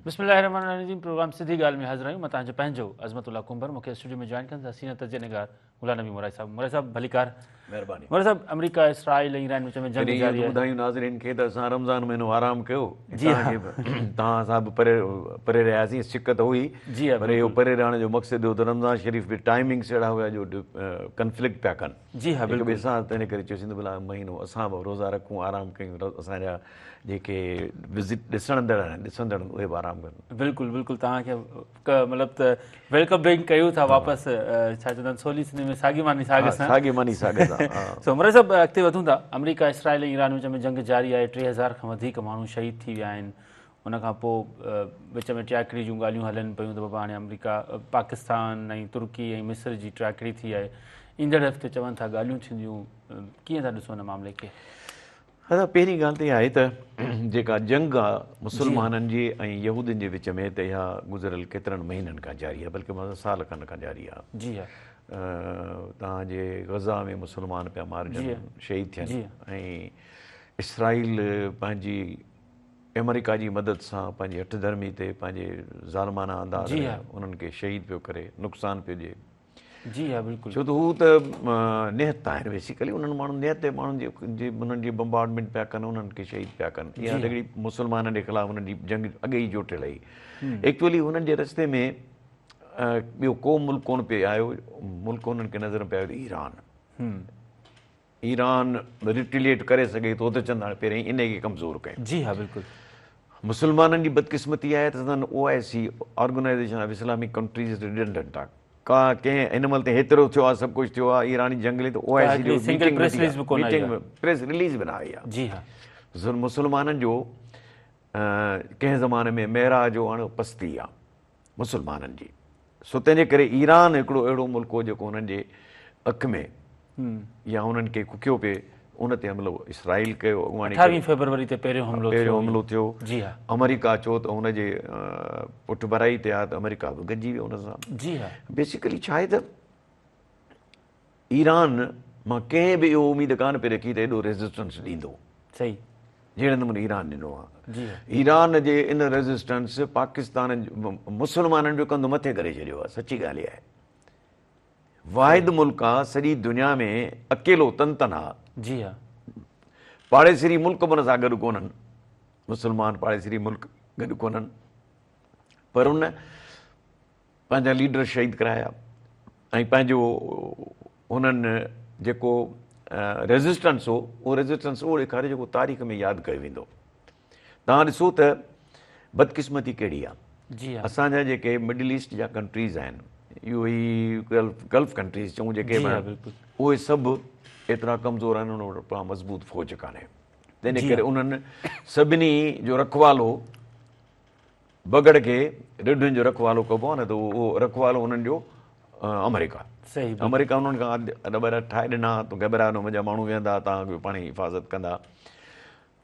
بسم الله الرحمن الرحيم پروگرام سڌي ڳالهه ۾ حاضر آهيون مان توهان جو پنهنجو عظمت الله ڪنڀر مون کي اسٽوڊيو ۾ جوائن ڪن ٿا سينئر تجزيه نگار غلام نبي مورائي صاحب. مورائي صاحب ڀليڪار. مهرباني. مورائي صاحب آمريڪا اسرائيل ۽ ايران وچ ۾ جنگ جاري آهي. ٻڌايون ناظرين کي ته اسان رمضان مهينو آرام ڪيو توهان کي به توهان سان به پري پري رهياسين سڪ ته هئي پر اهو پري رهڻ جو مقصد هو ته رمضان شريف به ٽائمنگس اهڙا هيا جو ڪنفلڪٽ پيا ڪن جي ها هڪ ٻئي سان تنهن ڪري چيوسين ته ڀلا مهينو اسان به روزا رکون آرام ڪيون اسان جا جيڪي وزٽ ڏسندڙ آهن ڏسندڙ اهي به آرام ڪن. بلڪل بلڪل توهان کي مطلب ته welcome back ڪيون ٿا واپس ڇا چوندا آهن سولي سنڌي ۾ ساڳي ماني ساڳ سان ساڳي ماني ساڳ سان سو مورائي صاحب اڳتي وڌون ٿا آمريڪا اسرائيل ۽ ايران وچ ۾ جنگ جاري آهي 3000 کان وڌيڪ ماڻهو شهيد ٿي ويا آهن ان کان پوء وچ ۾ ٽياڪڙي جون ڳالهيون هلن پيون ته بابا هاڻي آمريڪا پاڪستان ۽ ترڪي ۽ مصر جي ٽياڪڙي ٿي آهي ايندڙ هفتي چون ٿا ڳالهيون ٿينديون ڪيئن ٿا ڏسو ان معاملي کي؟ ادا پهرين ڳالهه ته اها آهي ته جيڪا جنگ آ مسلمانن جي ۽ يهودين جي وچ ۾ ته اها گذريل ڪيترن مهينن کان جاري آ بلڪه مان سال کن کان جاري آ. جي ها. توهان جي غزه ۾ مسلمان پيا مارجن شهيد ٿين ۽ اسرائيل پنهنجي آمريڪا جي مدد سان پنهنجي هٺ ڌرمي تي پنهنجي ظالمانه انداز ۾ انهن کي شهيد پيو ڪري نقصان پيو ڏئي. جي ها بلڪل. ڇو ته هو ته نهتا آهن بيسيڪلي انهن ماڻهن نهتي ماڻهن جي جي انهن جي بمبارڊمينٽ پيا ڪن انهن کي شهيد پيا ڪن اها هڪڙي مسلمانن جي خلاف انهن جي جنگ اڳي ئي جوٽيل هئي ايڪچولي انهن جي رستي ۾ ٻيو ڪو ملڪ ڪونه پئي آيو ملڪ انهن کي نظر ۾ پئي آيو ته ايران ايران ريٽيليٽ ڪري سگهي ٿو ته چند هاڻي پهرين انهي کي ڪمزور ڪيون. جي ها بلڪل. مسلمانن جي بدقسمتي آهي ته سندن O I C organisation of Islamic countries redundant آهي ڪا ڪنهن هن مهل تائين هيترو ٿيو آهي سڀ ڪجهه ٿيو آهي ايراني جنگ هلي ته او آء سي جو سنگل پريس رليز به ڪونه آئي آهي پريس رليز به نه آئي آهي جي ها مسلمانن جو ڪنهن زماني ۾ معراج هو هاڻي پستي آهي مسلمانن جي سو تنهن جي ڪري ايران هڪڙو اهڙو ملڪ هو جيڪو انهن جي اک ۾ يا انهن کي ڪکيو پئي ان تي حملو اسرائيل ڪيو اڳواڻي 28 فيبروري تي پهريون حملو ٿيو پهريون حملو ٿيو جي ها آمريڪا چيو ته ان جي پٺڀرائي تي آ ته آمريڪا به گڏجي ويو ان سان جي ها بيسيڪلي ڇا آهي ته ايران مان ڪنهن به اهو اميد ڪانه پئي رکي ته ايڏو ريزسٽنس ڏيندو. صحيح. جهڙي نموني ايران ڏنو آهي. جي ها. ايران جي ان ريزسٽنس پاڪستان مسلمانن جو ڪنڌ مٿي ڪري ڇڏيو آهي سچي ڳالهه اها آهي. واحد ملڪ آهي سڄي دنيا ۾ اڪيلو تن تنها. جي ها. پاڙيسري ملڪ به ان سان گڏ ڪونهن. مسلمان پاڙيسري ملڪ گڏ ڪونهن. پر ان پنهنجا ليڊر شهيد ڪرايا ۽ پنهنجو انهن جيڪو ريزسٽنس هو اهو ريزسٽنس اهو ڏيکاريو جيڪو تاريخ ۾ ياد ڪيو ويندو. توهان ڏسو ته بدقسمتي ڪهڙي آهي. جي ها. اسان جا جيڪي مڊل ايسٽ جا ڪنٽريز آهن يو اي گلف ڪنٽريز چئون جيڪي به آهن اهي سڀ ايترا ڪمزور آهن انهن وٽ پاڻ مضبوط فوج ڪانهي تنهن ڪري انهن سڀني جو رکوالو بگهڙ کي رڍن جو رکوالو ڪبو آهي نه ته اهو رکوالو انهن جو آمريڪا آمريڪا انهن کان اڏا ٻڏا ٺاهي ڏنا ته گهٻرايو نه منهنجا ماڻهو ويهندا توهان کي پاڻ ئي حفاظت ڪندا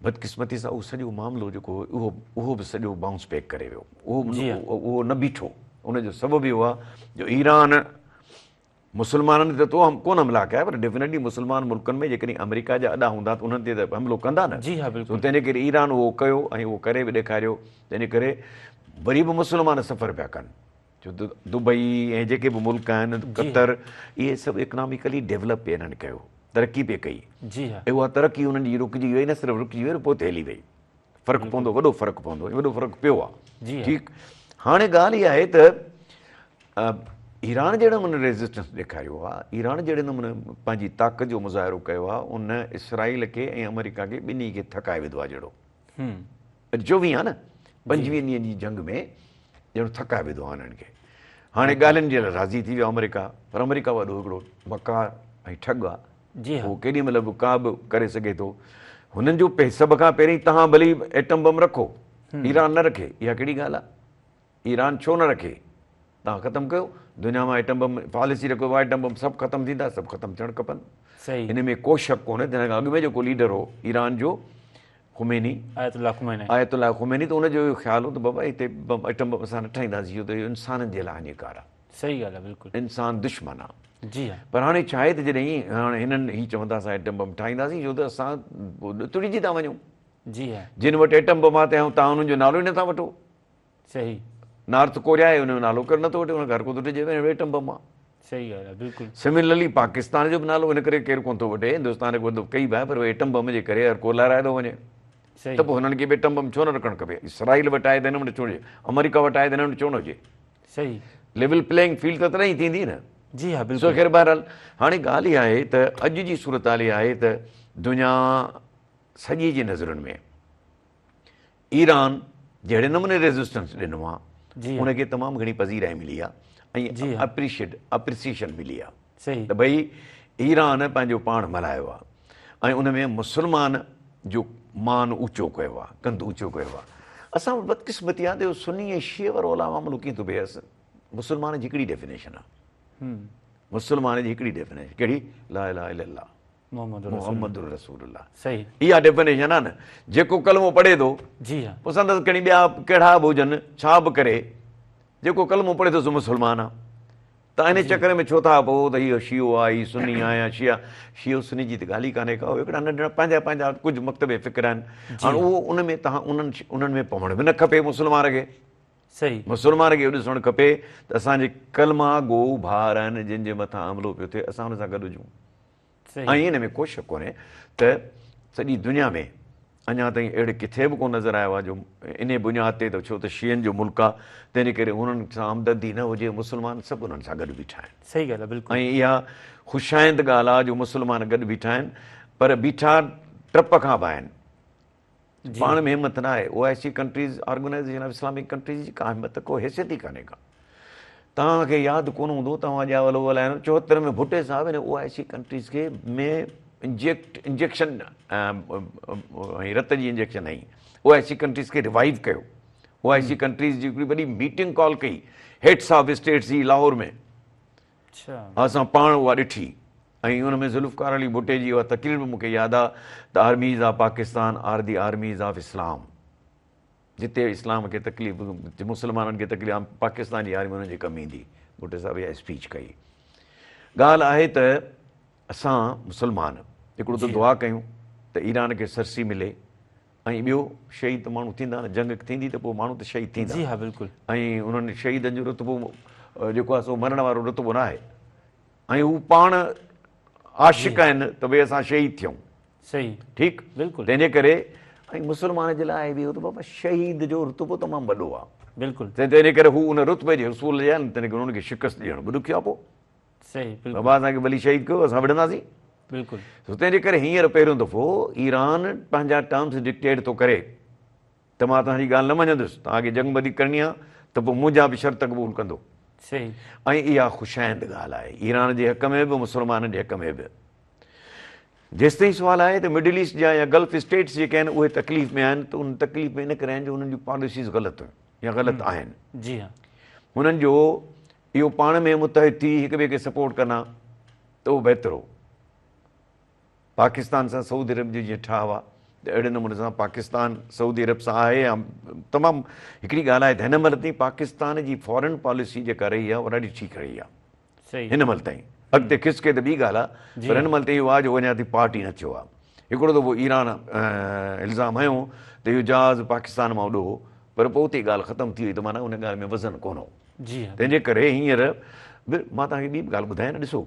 بدقسمتي سان اهو سڄو معاملو جيڪو هو اهو اهو به سڄو بائونس بيڪ ڪري ويو اهو اهو نه بيٺو ان جو سبب اهو آهي جو ايران مسلمانن تي تو ڪونه حملا ڪيا پر ڊيفنيٽلي مسلمان ملڪن ۾ جيڪڏهن آمريڪا جا اڏا هوندا ته انهن تي ته حملو ڪندا نه. جي ها بلڪل. سو تنهن جي ڪري ايران اهو ڪيو ۽ اهو ڪري به ڏيکاريو تنهن جي ڪري وري به مسلمان سفر پيا ڪن ڇو ته دبئي ۽ جيڪي به ملڪ آهن قطر اهي سڀ اڪناميڪلي ڊيولپ پئي انهن ڪيو ترقي پئي ڪئي جي ها اها ترقي انهن جي رڪجي وئي نه صرف رڪجي وئي پر پوئتي هلي وئي فرق پوندو وڏو فرق پوندو وڏو فرق پيو آهي ٺيڪ هاڻي ڳالهه اها آهي ته ايران جهڙي نموني ريزسٽنس ڏيکاريو آهي، ايران جهڙي نموني پنهنجي طاقت جو مظاهرو ڪيو آهي، ان اسرائيل کي ۽ آمريڪا کي ٻنهي کي ٿڪائي وڌو آهي جهڙو اڄ 24 آهي نه 25 ڏينهن جي جنگ ۾ ڄڻ ٿڪائي وڌو آهي انهن کي. هاڻي ڳالهين جي لاء راضي ٿي ويو آمريڪا، پر آمريڪا وڏو هڪڙو مڪار ۽ ٺڳ آهي، هو ڪيڏي مهل به ڪا به ڪري سگهي ٿو. هنن جو سڀ کان پهرين توهان ڀلي ايٽم بم رکو، ايران نه رکي، اها ڪهڙي ڳالهه آهي؟ ايران ڇو نه رکي؟ توهان ختم ڪيو دنيا مان ايٽم بم پاليسي رکو ايٽم بم سڀ ختم ٿيندا سڀ ختم ٿيڻ کپن ان ۾ ڪو شڪ ڪونهي تنهن کان اڳ ۾ جيڪو ليڊر هو ايران جو خميني آيت الله خميني آيت الله خميني ته ان جو اهو خيال هو ته بابا هتي بم ايٽم بم اسان نه ٺاهينداسين اهو ته اهو انسانن جي لاء هاڃيڪار آهي صحيح ڳالهه آهي بلڪل انسان دشمن آهي جي ها پر هاڻي ڇا آهي ته جڏهن هاڻي هنن هي چوندا اسان ايٽم بم ٺاهينداسين ڇو ته اسان ڏتڙجي ٿا وڃون جي ها جن وٽ ايٽم بم آهي تنهن توهان انهن جو نالو ئي نٿا وٺو. صحيح. نارٿ ڪوريا آهي ان جو نالو ڪير نٿو وٺي ان کي هر ڪو ٿو ڊڄي وڃي ايٽم بم آهي. صحيح ڳالهه آهي بلڪل. سملرلي پاڪستان جو به نالو ان ڪري ڪير ڪونه ٿو وٺي هندستان کي وڌ ڪئي به آهي پر ايٽم بم جي ڪري هر ڪو لهرائي ٿو وڃي. صحيح. ته پوء هنن کي به ايٽم بم ڇو نه رکڻ کپي اسرائيل وٽ آهي ته هنن وٽ ڇو نه هجي آمريڪا وٽ آهي ته هنن وٽ ڇو نه هجي. صحيح. ليول پليئنگ فيلڊ ته تڏهن ئي ٿيندي نه. جي ها بلڪل. سو خير بهرحال هاڻي ڳالهه اها آهي ته اڄ جي صورتحال اها آهي ته دنيا سڄي جي نظرن ۾ ايران جهڙي نموني ريزسٽنس ڏنو آ ان کي تمام گهڻي پذيرائي ملي آ ۽ اپريشيٽ اپريسيشن ملي آ ته ڀئي ايران پنهنجو پاڻ ملهايو آ ۽ ان ۾ مسلمان جو مان اوچو ڪيو آ ڪنڌ اوچو ڪيو آ. اسان وٽ بدقسمتي آ ته اهو سني ۽ شيعي وارو الاء معاملو ڪيئن ٿو بيهي. مسلمان جي هڪڙي ڊيفينيشن آ. مسلمان جي هڪڙي ڊيفينيشن ڪهڙي؟ لا اله الا الله محمد رسول الله. صحيح. اها ڊيفينيشن آ نه. جيڪو ڪلمو پڙهي ٿو جي ها. پوء سندس کڻي ٻيا ڪهڙا به هجن ڇا به ڪري جيڪو ڪلمو پڙهي ٿو سو مسلمان آ. ته انهي چڪر ۾ ڇو ٿا پئو ته هي شيعو آ هي سني آ يا شيعا شيعو سني جي ته ڳالهه ئي ڪانهي ڪا هڪڙا ننڍڙا پنهنجا پنهنجا ڪجهه مڪتب فڪر آهن هاڻ اهو ان ۾ توهان انهن انهن ۾ پوڻ به نه کپي مسلمان کي صحيح مسلمان کي اهو ڏسڻ کپي ته اسان جي ڪلما گو ڀائر آهن جن جي مٿان حملو پيو ٿئي اسان ان سان گڏ هجون ۽ ان ۾ ڪو شڪ ڪونهي ته سڄي دنيا ۾ اڃا تائين اهڙي ڪٿي به ڪونه نظر آيو آهي جو انهي بنياد تي ته ڇو ته شيعن جو ملڪ آهي تنهن ڪري انهن سان همدردي نه هجي مسلمان سڀ انهن سان گڏ بيٺا آهن. صحيح ڳالهه آهي بلڪل. ۽ اها خوش آئند ڳالهه آهي جو مسلمان گڏ بيٺا آهن پر بيٺا ڊپ کان به آهن. پاڻ ۾ همت نه آهي. او I C countries, organisation of Islamic countries جي ڪا همت ڪو حيثيت ئي ڪانهي ڪا. توهان کي ياد ڪونه هوندو توهان ڄاول اول آهيو 74 ۾ ڀٽي صاحب هن او آء سي ڪنٽريز کي ۾ انجيڪٽ انجيڪشن ۽ رت جي انجيڪشن هنئي او آء سي ڪنٽريز کي ريوائيو ڪيو او آء سي ڪنٽريز جي هڪڙي وڏي ميٽنگ ڪال ڪئي هيڊس آف اسٽيٽس جي لاهور ۾ اسان پاڻ اها ڏٺي ۽ ان ۾ ذوالفقار علي ڀٽي جي اها تقرير به مون کي ياد آ ته armies of Pakistan are the armies of Islam جتي اسلام کي تڪليف مسلمانن کي تڪليف پاڪستان جي آرمي انهن جي ڪم ايندي ڀٽي صاحب اها اسپيچ ڪئي ڳالهه آهي ته اسان مسلمان هڪڙو ته دعا ڪيون ته ايران کي سرسي ملي ۽ ٻيو شهيد ته ماڻهو ٿيندا نه جنگ ٿيندي ته پوء ماڻهو ته شهيد ٿيندا. جي ها بلڪل. ۽ انهن شهيدن جو رتبو جيڪو آهي سو مرڻ وارو رتبو نه آهي ۽ هو پاڻ عاشق آهن ته ڀئي اسان شهيد ٿيون. صحيح. ٺيڪ بلڪل. تنهن جي ڪري ۽ مسلمان جي لاء آهي به اهو ته بابا شهيد جو رتبو تمام وڏو آهي. بلڪل. تنهن جي ڪري هو ان رتبي جي حصول جي آهن تنهن ڪري انهن کي شڪست ڏيڻ به ڏکيو آهي پوء. صحيح بلڪل. بابا اسان کي ڀلي شهيد ڪيو اسان وڙهنداسين. بلڪل. سو تنهن جي ڪري هينئر پهريون دفعو ايران پنهنجا ٽرمز ڊڪٽيٽ ٿو ڪري ته مان توهان جي ڳالهه نه مڃندس توهان کي جنگ بندي ڪرڻي آهي ته پوء منهنجا به شرط قبول ڪندو. صحيح. ۽ اها خوش آئند ڳالهه آهي ايران جي حق ۾ به مسلمانن جي حق ۾ به. جيستائين سوال آهي ته مڊل ايسٽ جا يا گلف اسٽيٽس جيڪي آهن اهي تڪليف ۾ آهن ته ان تڪليف ۾ ان ڪري آهن جو انهن جون پاليسيز غلط هيون يا غلط آهن. جي ها. هنن جو اهو پاڻ ۾ متحد ٿي هڪ ٻئي کي سپورٽ ڪن ها ته اهو بهتر هو. پاڪستان سان سعودي عرب جو جيئن ٺاهه آ ته اهڙي نموني سان پاڪستان سعودي عرب سان آهي يا تمام هڪڙي ڳالهه آهي ته هن مهل تائين پاڪستان جي فارن پاليسي جيڪا رهي آهي اها ڏاڍي ٺيڪ رهي آهي هن مهل تائين اڳتي کسڪي ته ٻي ڳالهه آهي پر هن مهل تائين اهو آهي جو اڃا تائين پارٽي نه ٿيو آهي هڪڙو دفعو ايران الزام هنيو ته اهو جهاز پاڪستان مان اڏو هو پر پوء اتي ڳالهه ختم ٿي وئي ته معنيٰ ان ڳالهه ۾ وزن ڪونه هو. جي ها. تنهن جي ڪري هينئر به مان توهان کي ٻي به ڳالهه ٻڌايان نه ڏسو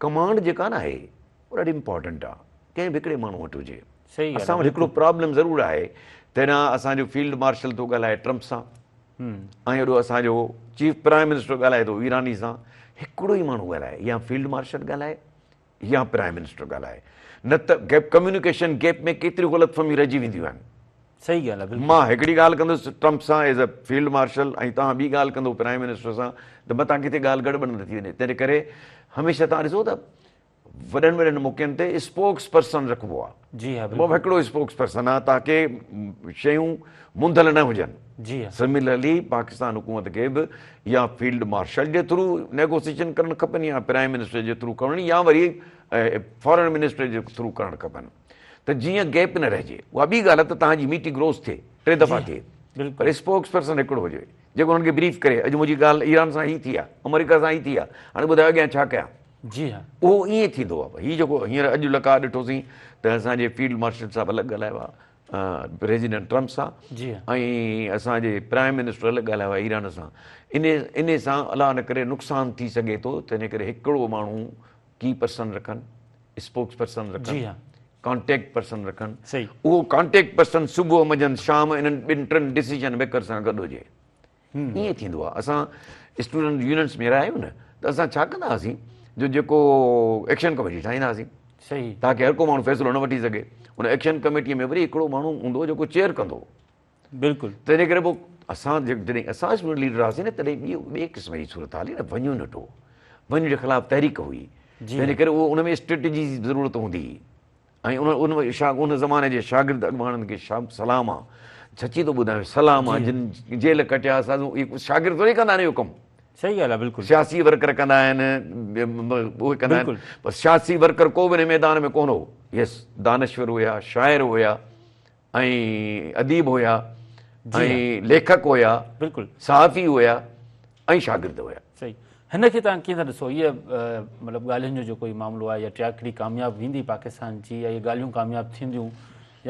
ڪمانڊ جيڪا نه آهي اها ڏاڍي امپارٽنٽ آهي ڪنهن به هڪڙي ماڻهو وٽ هجي. صحيح ڳالهه اسان وٽ هڪڙو پرابلم ضرور آهي ته هيڏانهن اسان جو فيلڊ مارشل ٿو ڳالهائي ٽرمپ سان ۽ هيڏو اسان جو چيف پرائم منسٽر ڳالهائي ٿو ايراني سان هڪڙو ئي ماڻهو ڳالهائي يا فيلڊ مارشل ڳالهائي يا پرائم منسٽر ڳالهائي نه ته گيپ ڪميونيڪيشن گيپ ۾ ڪيتريون غلط فهميون رهجي وينديون آهن. صحيح ڳالهه آهي بلڪل. مان هڪڙي ڳالهه ڪندس ٽرمپ سان ايز اي فيلڊ مارشل ۽ توهان ٻي ڳالهه ڪندو پرائم منسٽر سان ته متان ڪٿي ڳالهه گڙٻڙ نه ٿي وڃي تنهن ڪري هميشه توهان ڏسو ته وڏن وڏن موقعن تي اسپوڪس پرسن رکبو آهي. جي ها بلڪل. هڪڙو اسپوڪس پرسن آهي تاڪه شيون منڌل نه هجن. جي ها. سملرلي پاڪستان حڪومت کي به يا فيلڊ مارشل جي ٿرو نيگوسيشن ڪرڻ کپن يا پرائم منسٽر جي ٿرو ڪرڻ يا وري فارن منسٽر جي ٿرو ڪرڻ کپن ته جيئن گيپ نه رهجي. اها ٻي ڳالهه ته توهان جي ميٽنگ روز ٿئي ٽي دفعا ٿئي پر اسپوڪس پرسن هڪڙو هجي جيڪو انهن کي بريف ڪري اڄ منهنجي ڳالهه ايران سان هي ٿي آهي آمريڪا سان هي ٿي آهي هاڻي ٻڌايو اڳيان ڇا ڪيان. جي ها. اهو ائين ٿيندو آهي. هي جيڪو هينئر اڄ لقاء ڏٺوسين ته اسان جي فيلڊ مارشل صاحب الڳ ڳالهايو آهي. پريزيڊنٽ ٽرمپ سان ۽ اسان جي پرائم منسٽر الڳ ڳالهايو آهي ايران سان ان ان سان الله نه ڪري نقصان ٿي سگهي ٿو تنهن ڪري هڪڙو ماڻهو ڪي پرسن رکن اسپوڪس پرسن رکن ڪانٽيڪٽ پرسن رکن اهو ڪانٽيڪٽ پرسن صبح منجهند شام انهن ٻن ٽن ڊسيزن ميڪر سان گڏ هجي ائين ٿيندو آهي اسان اسٽوڊنٽ يونينس ۾ رهيا آهيون نه ته اسان ڇا ڪندا هئاسين جو جيڪو ايڪشن ڪميٽي ٺاهيندا هئاسين صحيح تاڪي هر ڪو ماڻهو فيصلو نه وٺي سگهي ان ايڪشن ڪميٽي ۾ وري هڪڙو ماڻهو هوندو جيڪو چيئر ڪندو بلڪل تنهن ڪري پوء اسان جڏهن اسان اسٽوڊنٽ ليڊر هئاسين نه تڏهن ٻي ٻئي قسم جي صورت حال هئي نه ون يونٽ هو ون يونٽ جي خلاف تحريڪ هئي تنهن ڪري اهو ان ۾ اسٽريٽجي جي ضرورت هوندي هئي ۽ ان ان ان زماني جي شاگرد اڳواڻن کي سلام آ سچي ٿو ٻڌايان سلام آ جن جيل ڪٽيا اسان شاگرد ٿوري ڪندا آهن اهو ڪم صحيح ڳالهه آ بلڪل سياسي ورڪر ڪندا آهن اهي ڪندا آهن پر سياسي ورڪر ڪو به ان ميدان ۾ ڪونه هو يس دانشور هيا شاعر هيا ۽ اديب هيا ۽ ليکڪ هيا بلڪل صحافي هيا ۽ شاگرد هيا. صحيح هن کي توهان ڪيئن ٿا ڏسو هيء مطلب ڳالهين جو جيڪو هي معاملو آهي يا ٽياڪڙي ڪامياب ويندي پاڪستان جي يا اهي ڳالهيون ڪامياب ٿينديون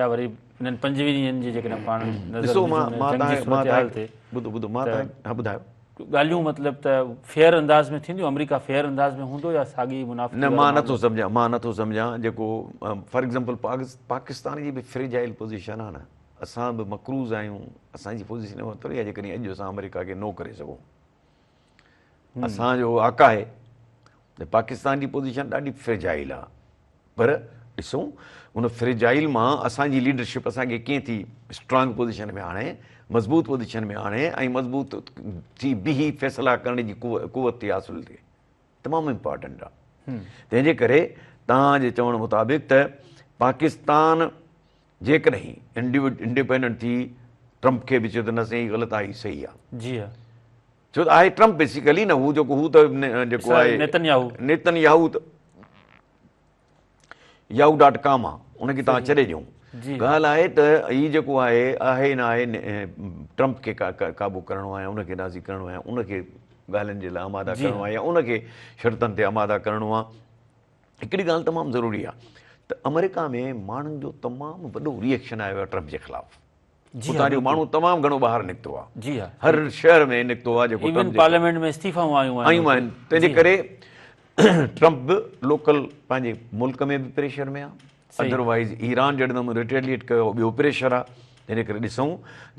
يا وري انهن 25 ڏينهن جي جيڪڏهن پاڻ نظر ڏسو مان مان جنگ جي صورتحال تي ٻڌو ٻڌو مان توهان ها ٻڌايو ڳالهيون مطلب ته فيئر انداز ۾ ٿينديون آمريڪا فيئر انداز ۾ هوندو يا ساڳي منافقي نه مان نٿو سمجهان مان نٿو سمجهان جيڪو فار ايگزامپل پاڪستان جي به فريجائل پوزيشن آهي نه اسان به مقروض آهيون اسان جي پوزيشن اها ٿوري آهي جيڪڏهن اڄ اسان آمريڪا کي نو ڪري سگهون اسان جو آقا آهي ته پاڪستان جي پوزيشن ڏاڍي فريجائل آهي پر ڏسون ان فريجائل مان اسان جي ليڊرشپ اسان کي ڪيئن ٿي اسٽرانگ پوزيشن ۾ آڻي مضبوط پوزيشن ۾ آڻي ۽ مضبوط ٿي بيهي فيصلا ڪرڻ جي قوت ٿي حاصل ٿئي تمام امپارٽنٽ آهي تنهن جي ڪري توهان جي چوڻ مطابق ته پاڪستان جيڪڏهن انڊيپينڊنٽ ٿي ٽرمپ کي به چيو ته نه سائين هي غلط آهي هي صحيح آهي. جي ها. ڇو ته آهي ٽرمپ بيسيڪلي نه هو جيڪو هو ته جيڪو آهي نيتن ياهو نيتن ياهو ته ياهو ڊاٽ ڪام آهي ان کي توهان ڇڏي ڏيون ڳالهه آهي ته هي جيڪو آهي آهي نه آهي ٽرمپ کي قابو ڪرڻو آهي ان کي راضي ڪرڻو آهي ان کي ڳالهين جي لاء آماده ڪرڻو آهي يا ان کي شرطن تي آماده ڪرڻو آهي هڪڙي ڳالهه تمام ضروري آهي ته آمريڪا ۾ ماڻهن جو تمام وڏو ري ايڪشن آيو آهي ٽرمپ جي خلاف. اتان جو ماڻهو تمام گهڻو ٻاهر نڪتو آهي. جي ها. هر شهر ۾ نڪتو آهي جيڪو ايون پارليامينٽ ۾ استعيفائون آيون آهن. آيون آهن تنهن جي ڪري ٽرمپ به لوڪل پنهنجي ملڪ ۾ به پريشر ۾ آهي. ادروائيز ايران جهڙي نموني ريٽيليٽ ڪيو ٻيو پريشر آهي. تنهن جي ڪري ڏسون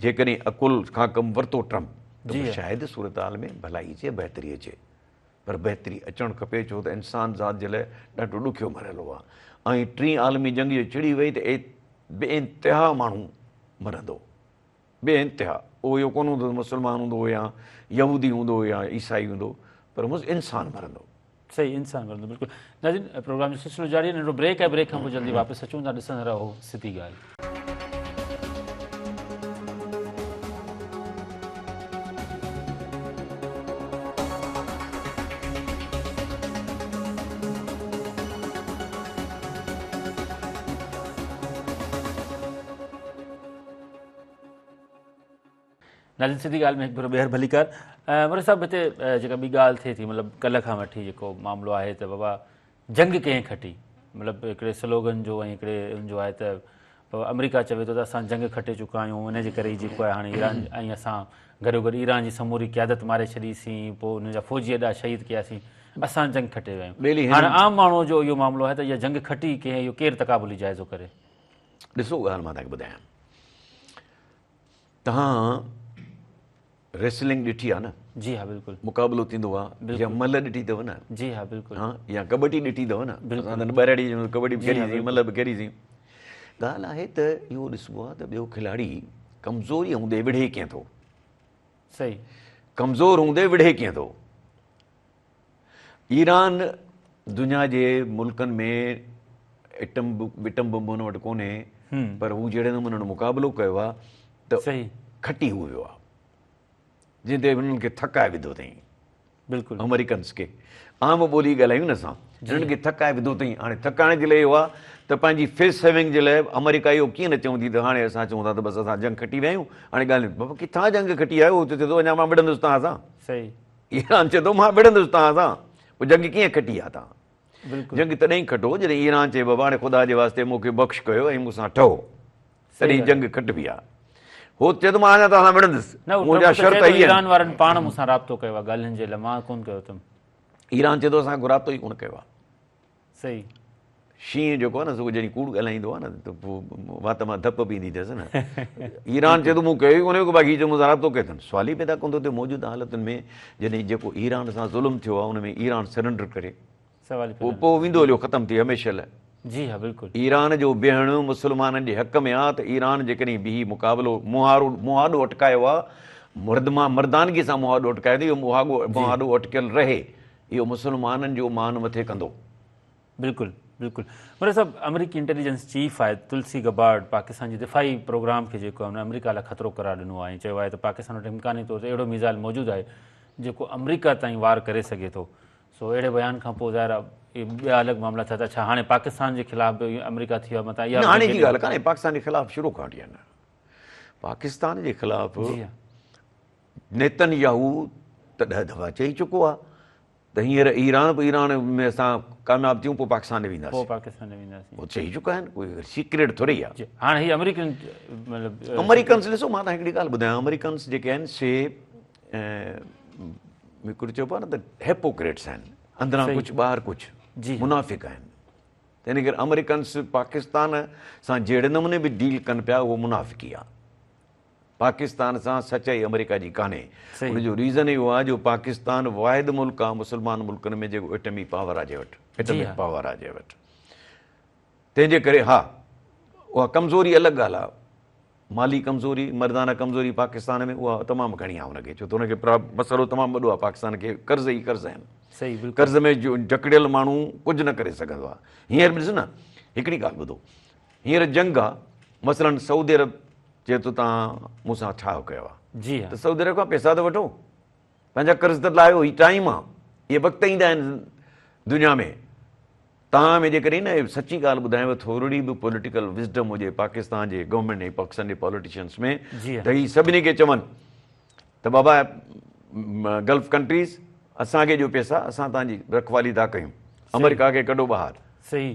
جيڪڏهن عقل کان ڪم ورتو ٽرمپ ته شايد صورتحال ۾ ڀلائي اچي بهتري اچي. پر بهتري اچڻ کپي ڇو ته انسان ذات جي لاء ڏاڍو ڏکيو مرحلو آهي ۽ ٽين عالمي جنگ جي ڇڙي وئي ته بي انتها ماڻهو مرندو بي انتها اهو اهو ڪونه هوندو ته مسلمان هوندو يا يهودي هوندو يا عيسائي هوندو پر انسان مرندو. صحيح انسان مرندو بلڪل ناظرين پروگرام جو سلسلو جاري آهي ننڍڙو بريڪ آهي بريڪ کان پوء جلدي واپس اچون ٿا ڏسندا رهو سڌي ڳالهه. ناظرين سڌي ڳالهه ۾ هڪ ڀيرو ٻيهر ڀليڪار مري صاحب هتي جيڪا ٻي ڳالهه ٿئي ٿي مطلب ڪلهه کان وٺي جيڪو معاملو آهي ته بابا جنگ ڪنهن کٽي مطلب هڪڙي سلوگن جو ۽ هڪڙي ان جو آهي ته آمريڪا چوي ٿو ته اسان جنگ کٽي چڪا آهيون ان جي ڪري ئي جيڪو آهي هاڻي ايران ۽ اسان گڏو گڏ ايران جي سموري قيادت ماري ڇڏيسين پوء ان جا فوجي اڏا شهيد ڪياسين اسان جنگ کٽي ويا آهيون هاڻي عام ماڻهو جو اهو معاملو آهي ته اها جنگ کٽي ڪنهن اهو ڪير تقابلي جائزو ڪري. ڏسو ڳالهه مان توهان کي ٻڌايان توهان ريسلنگ ڏٺي آ نه؟ جي ها بلڪل. مقابلو ٿيندو آ يا ملهه ڏٺي اٿو نه؟ جي ها بلڪل. ها يا ڪٻڊي ڏٺي اٿو نه؟ اسان ته ٻهراڙي جي ڪٻڊي به کيڏي سين ملهه به کيڏي سين. ڳالهه آهي ته اهو ڏسبو آ ته ٻيو کلاڙي ڪمزوري هوندي وڙهي ڪيئن ٿو. صحيح. ڪمزور هوندي وڙهي ڪيئن ٿو. ايران دنيا جي ملڪن ۾ ايٽم ايٽم بم هن وٽ ڪونهي پر هو جهڙي نموني هن مقابلو ڪيو آ ته کٽي هو ويو آ جنهن تي هنن کي ٿڪائي وڌو اٿئي بلڪل آمريڪنس کي عام ٻولي ڳالهايون نه اسان هنن کي ٿڪائي وڌو اٿئي هاڻي ٿڪائڻ جي لاء اهو آ ته پنهنجي فيس سيونگ جي لاء آمريڪا اهو ڪيئن نه چوندي ته هاڻي اسان چون ٿا ته بس اسان جنگ کٽي ويا آهيون هاڻي ڳالهه بابا ڪٿان جنگ کٽي آيو هو ته چئي ٿو اڃا مان وڙهندس توهان سان صحيح ايران چئي ٿو مان وڙهندس توهان سان پوء جنگ ڪيئن کٽي آ توهان جنگ تڏهن کٽو جڏهن ايران چئي بابا هاڻي خدا جي واسطي مون کي بخش ڪيو ۽ مون سان ٺهو. تڏهن جنگ کٽبي آهي. هو چئي ٿو مان اڃا توهان سان وڙهندس. نه هو منهنجا ٽرمپ ته شرط چئي ٿو اهي آهن. ايران وارن پاڻ مون سان رابطو ڪيو آهي ڳالهين جي لاء مان ڪونه ڪيو اٿم. ايران چئي ٿو اسان رابطو ئي ڪونه ڪيو آهي. صحيح. شينهن جيڪو آهي نه سو جڏهن ڪوڙ ڳالهائيندو آهي نه ته پوء وات مان ڌپ به ايندي اٿس نه. ايران چئي ٿو مون ڪيو ئي ڪونهي ڪو باقي هي چئي مون سان رابطو ڪيو اٿن. سوال ئي پيدا ڪونه ٿو ٿئي موجوده حالتن ۾ جڏهن جيڪو ايران سان ظلم ٿيو آهي ان ۾ ايران سرينڊر ڪري سوال ئي پوء پيدا نه پوء ويندو هليو ختم ٿي هميشه لاء. جي ها بلڪل. ايران جو بيهڻ مسلمانن جي حق ۾ آ ته ايران جيڪڏهن بيهي مقابلو مهارو مهاڏو اٽڪايو آ مرد مان مردانگي سان مهاڏو اٽڪايو ته اهو مهاڳو مهاڏو اٽڪيل رهي اهو مسلمانن جو مان مٿي ڪندو. بلڪل بلڪل مرزا صاحب آمريڪي انٽيليجنس چيف آهي تلسي گبارڊ پاڪستان جي دفاعي پروگرام کي جيڪو آهي ان آمريڪا لاء خطرو قرار ڏنو آهي ۽ چيو آهي ته پاڪستان وٽ امڪاني طور تي اهڙو ميزائل موجود آهي جيڪو آمريڪا تائين وار ڪري سگهي ٿو سو اهڙي بيان کان پوء ظاهر آهي اهي ٻيا الڳ معاملا ٿيا ته ڇا هاڻي پاڪستان جي خلاف به آمريڪا ٿي ويو آهي متان اها نه به هاڻي جي جنگ ڳالهه ڪانهي پاڪستان جي خلاف شروع کان وٺي آهي نه پاڪستان جي خلاف جي ها نيتن ياهو ته 10 دفعا چئي چڪو آهي ته هينئر ايران به ايران ۾ اسان ڪامياب ٿيون پوء پاڪستان ڏي پوء وينداسين پاڪستان ڏي وينداسين هو چئي چڪا آهن ڪوئي سيڪريٽ ٿوري آهي جي هاڻي هي آمريڪن مطلب آمريڪنس ڏسو مان توهان کي هڪڙي ڳالهه ٻڌايان آمريڪنس جيڪي آهن سي هڪڙو چئبو آهي نه ته هيپوڪريٽس آهن اندران ڪجهه ٻاهر ڪجهه منافق آهن تنهن ڪري آمريڪنس پاڪستان سان جهڙي نموني به ڊيل ڪن پيا اهو منافقي آهي پاڪستان سان سچائي آمريڪا جي ڪانهي ان جو ريزن اهو آهي جو پاڪستان واحد ملڪ آهي مسلمان ملڪن ۾ جيڪو ايٽمي پاور آهي جنهن وٽ ايٽمڪ پاور آهي جنهن وٽ تنهن جي ڪري ها اها ڪمزوري الڳ ڳالهه آهي مالي ڪمزوري، مردانه ڪمزوري پاڪستان ۾ اها تمام گهڻي آهي ان کي ڇو ته ان کي مسئلو تمام وڏو آهي پاڪستان کي قرض ئي قرض آهن صحيح بلڪل قرض ۾ جڪڙيل ماڻهو ڪجهه نه ڪري سگهندو آهي هينئر به ڏس نه هڪڙي ڳالهه ٻڌو هينئر جنگ آهي مثلا سعودي عرب چئي ٿو توهان مون سان ٺاهه ڪيو آهي جي ها ته سعودي عرب کان پيسا ته وٺو پنهنجا قرض ته لاهيو هي ٽائيم آهي اهي وقت ايندا آهن دنيا ۾ توهان ۾ جيڪڏهن نه سچي ڳالهه ٻڌايانو ٿورڙي به پوليٽيڪل وزڊم هجي پاڪستان جي گورنمينٽ ۽ پاڪستان جي پاليٽيشنس ۾ ته هي سڀني کي چون ته بابا گلف ڪنٽريز اسان کي ڏيو پيسا اسان توهان جي رکوالي ٿا ڪيون آمريڪا کي ڪڍو ٻاهر صحيح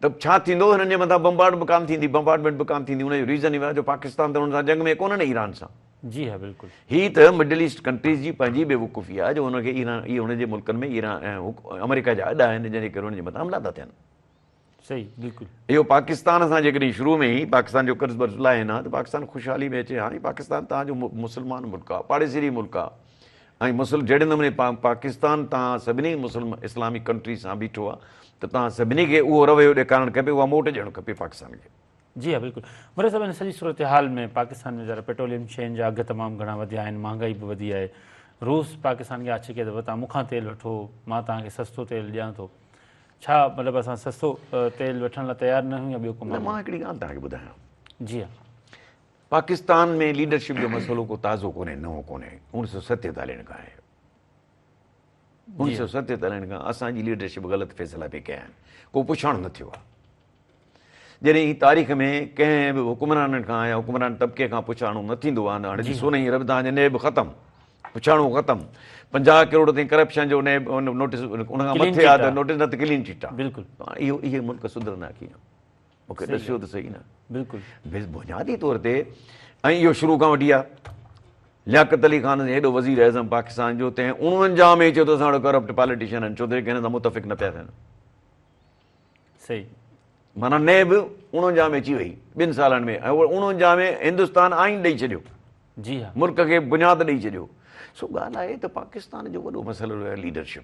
ته ڇا ٿيندو هنن جي مٿان بمبارڊ به ڪانه ٿيندي بمبارڊمينٽ به ڪانه ٿيندي ان جو ريزن اهو آهي جو پاڪستان ته انهن سان جنگ ۾ ڪونهي نه ايران سان. جي ها بلڪل. هي ته مڊل ايسٽ ڪنٽريز جي پنهنجي بيوقوفي آهي جو انهن کي ايران اهي هن جي ملڪن ۾ ايران آمريڪا جا اڏا آهن جنهن جي ڪري انهن جي مٿان حملا ٿا ٿين. صحيح بلڪل. اهو پاڪستان سان جيڪڏهن شروع ۾ ئي پاڪستان جو قرض ورض لاهين ها ته پاڪستان خوشحالي ۾ اچي ها ۽ پاڪستان توهان جو مسلمان ملڪ آهي پاڙيسري ملڪ آهي ۽ مسل جهڙي نموني پاڪستان توهان سڀني مسلم اسلامي ڪنٽري سان بيٺو آهي ته توهان سڀني کي اهو رويو ڏيکارڻ کپي اها موٽ ڏيڻ کپي پاڪستان کي. جي ها بلڪل مرزا صاحب ان سڄي صورتحال ۾ پاڪستان ۾ ذرا پيٽروليم شين جا اگهه تمام گهڻا وڌيا آهن مهانگائي به وڌي آهي روس پاڪستان کي آڇ ڪئي ته توهان مون کان تيل وٺو مان توهان کي سستو تيل ڏيان ٿو ڇا مطلب اسان سستو تيل وٺڻ لاء تيار نه آهيون يا ٻيو ڪو نه مان هڪڙي ڳالهه توهان کي ٻڌايان. جي ها. پاڪستان ۾ ليڊرشپ جو مسئلو ڪو تازو ڪونهي نئون ڪونهي 1947 کان آهي 1947 کان اسان جي ليڊرشپ غلط فيصلا پئي ڪيا آهن ڪو پڇاڻو نه ٿيو آهي جڏهن هي تاريخ ۾ ڪنهن به حڪمرانن کان يا حڪمران طبقي کان پڇاڻو نه ٿيندو آهي هاڻي ڏسو نه هينئر به توهان جي نيب ختم پڇاڻو ختم 50 ڪروڙ تائين ڪرپشن جو نيب نوٽيس ان کان مٿي آهي ته نوٽيس نه ته ڪلين چٽ آهي بلڪل اهو اهي ملڪ سڌرندا ڪيئن مون کي ڏسيو ته صحيح نه. بلڪل. بنيادي طور تي ۽ اهو شروع کان وٺي آ. لياقت علي خان هيڏو وزير اعظم پاڪستان جو تنهن 49 ۾ چيو ته اسان وٽ ڪرپٽ پاليٽيشن آهن ڇو ته جيڪي هن سان متفق نه پيا ٿين. صحيح. معنيٰ نيب 49 ۾ اچي وئي ٻن سالن ۾ ۽ 49 ۾ هندستان آئين ڏئي ڇڏيو. جي ها. ملڪ کي بنياد ڏئي ڇڏيو. سو ڳالهه آهي ته پاڪستان جو وڏو مسئلو آهي ليڊرشپ.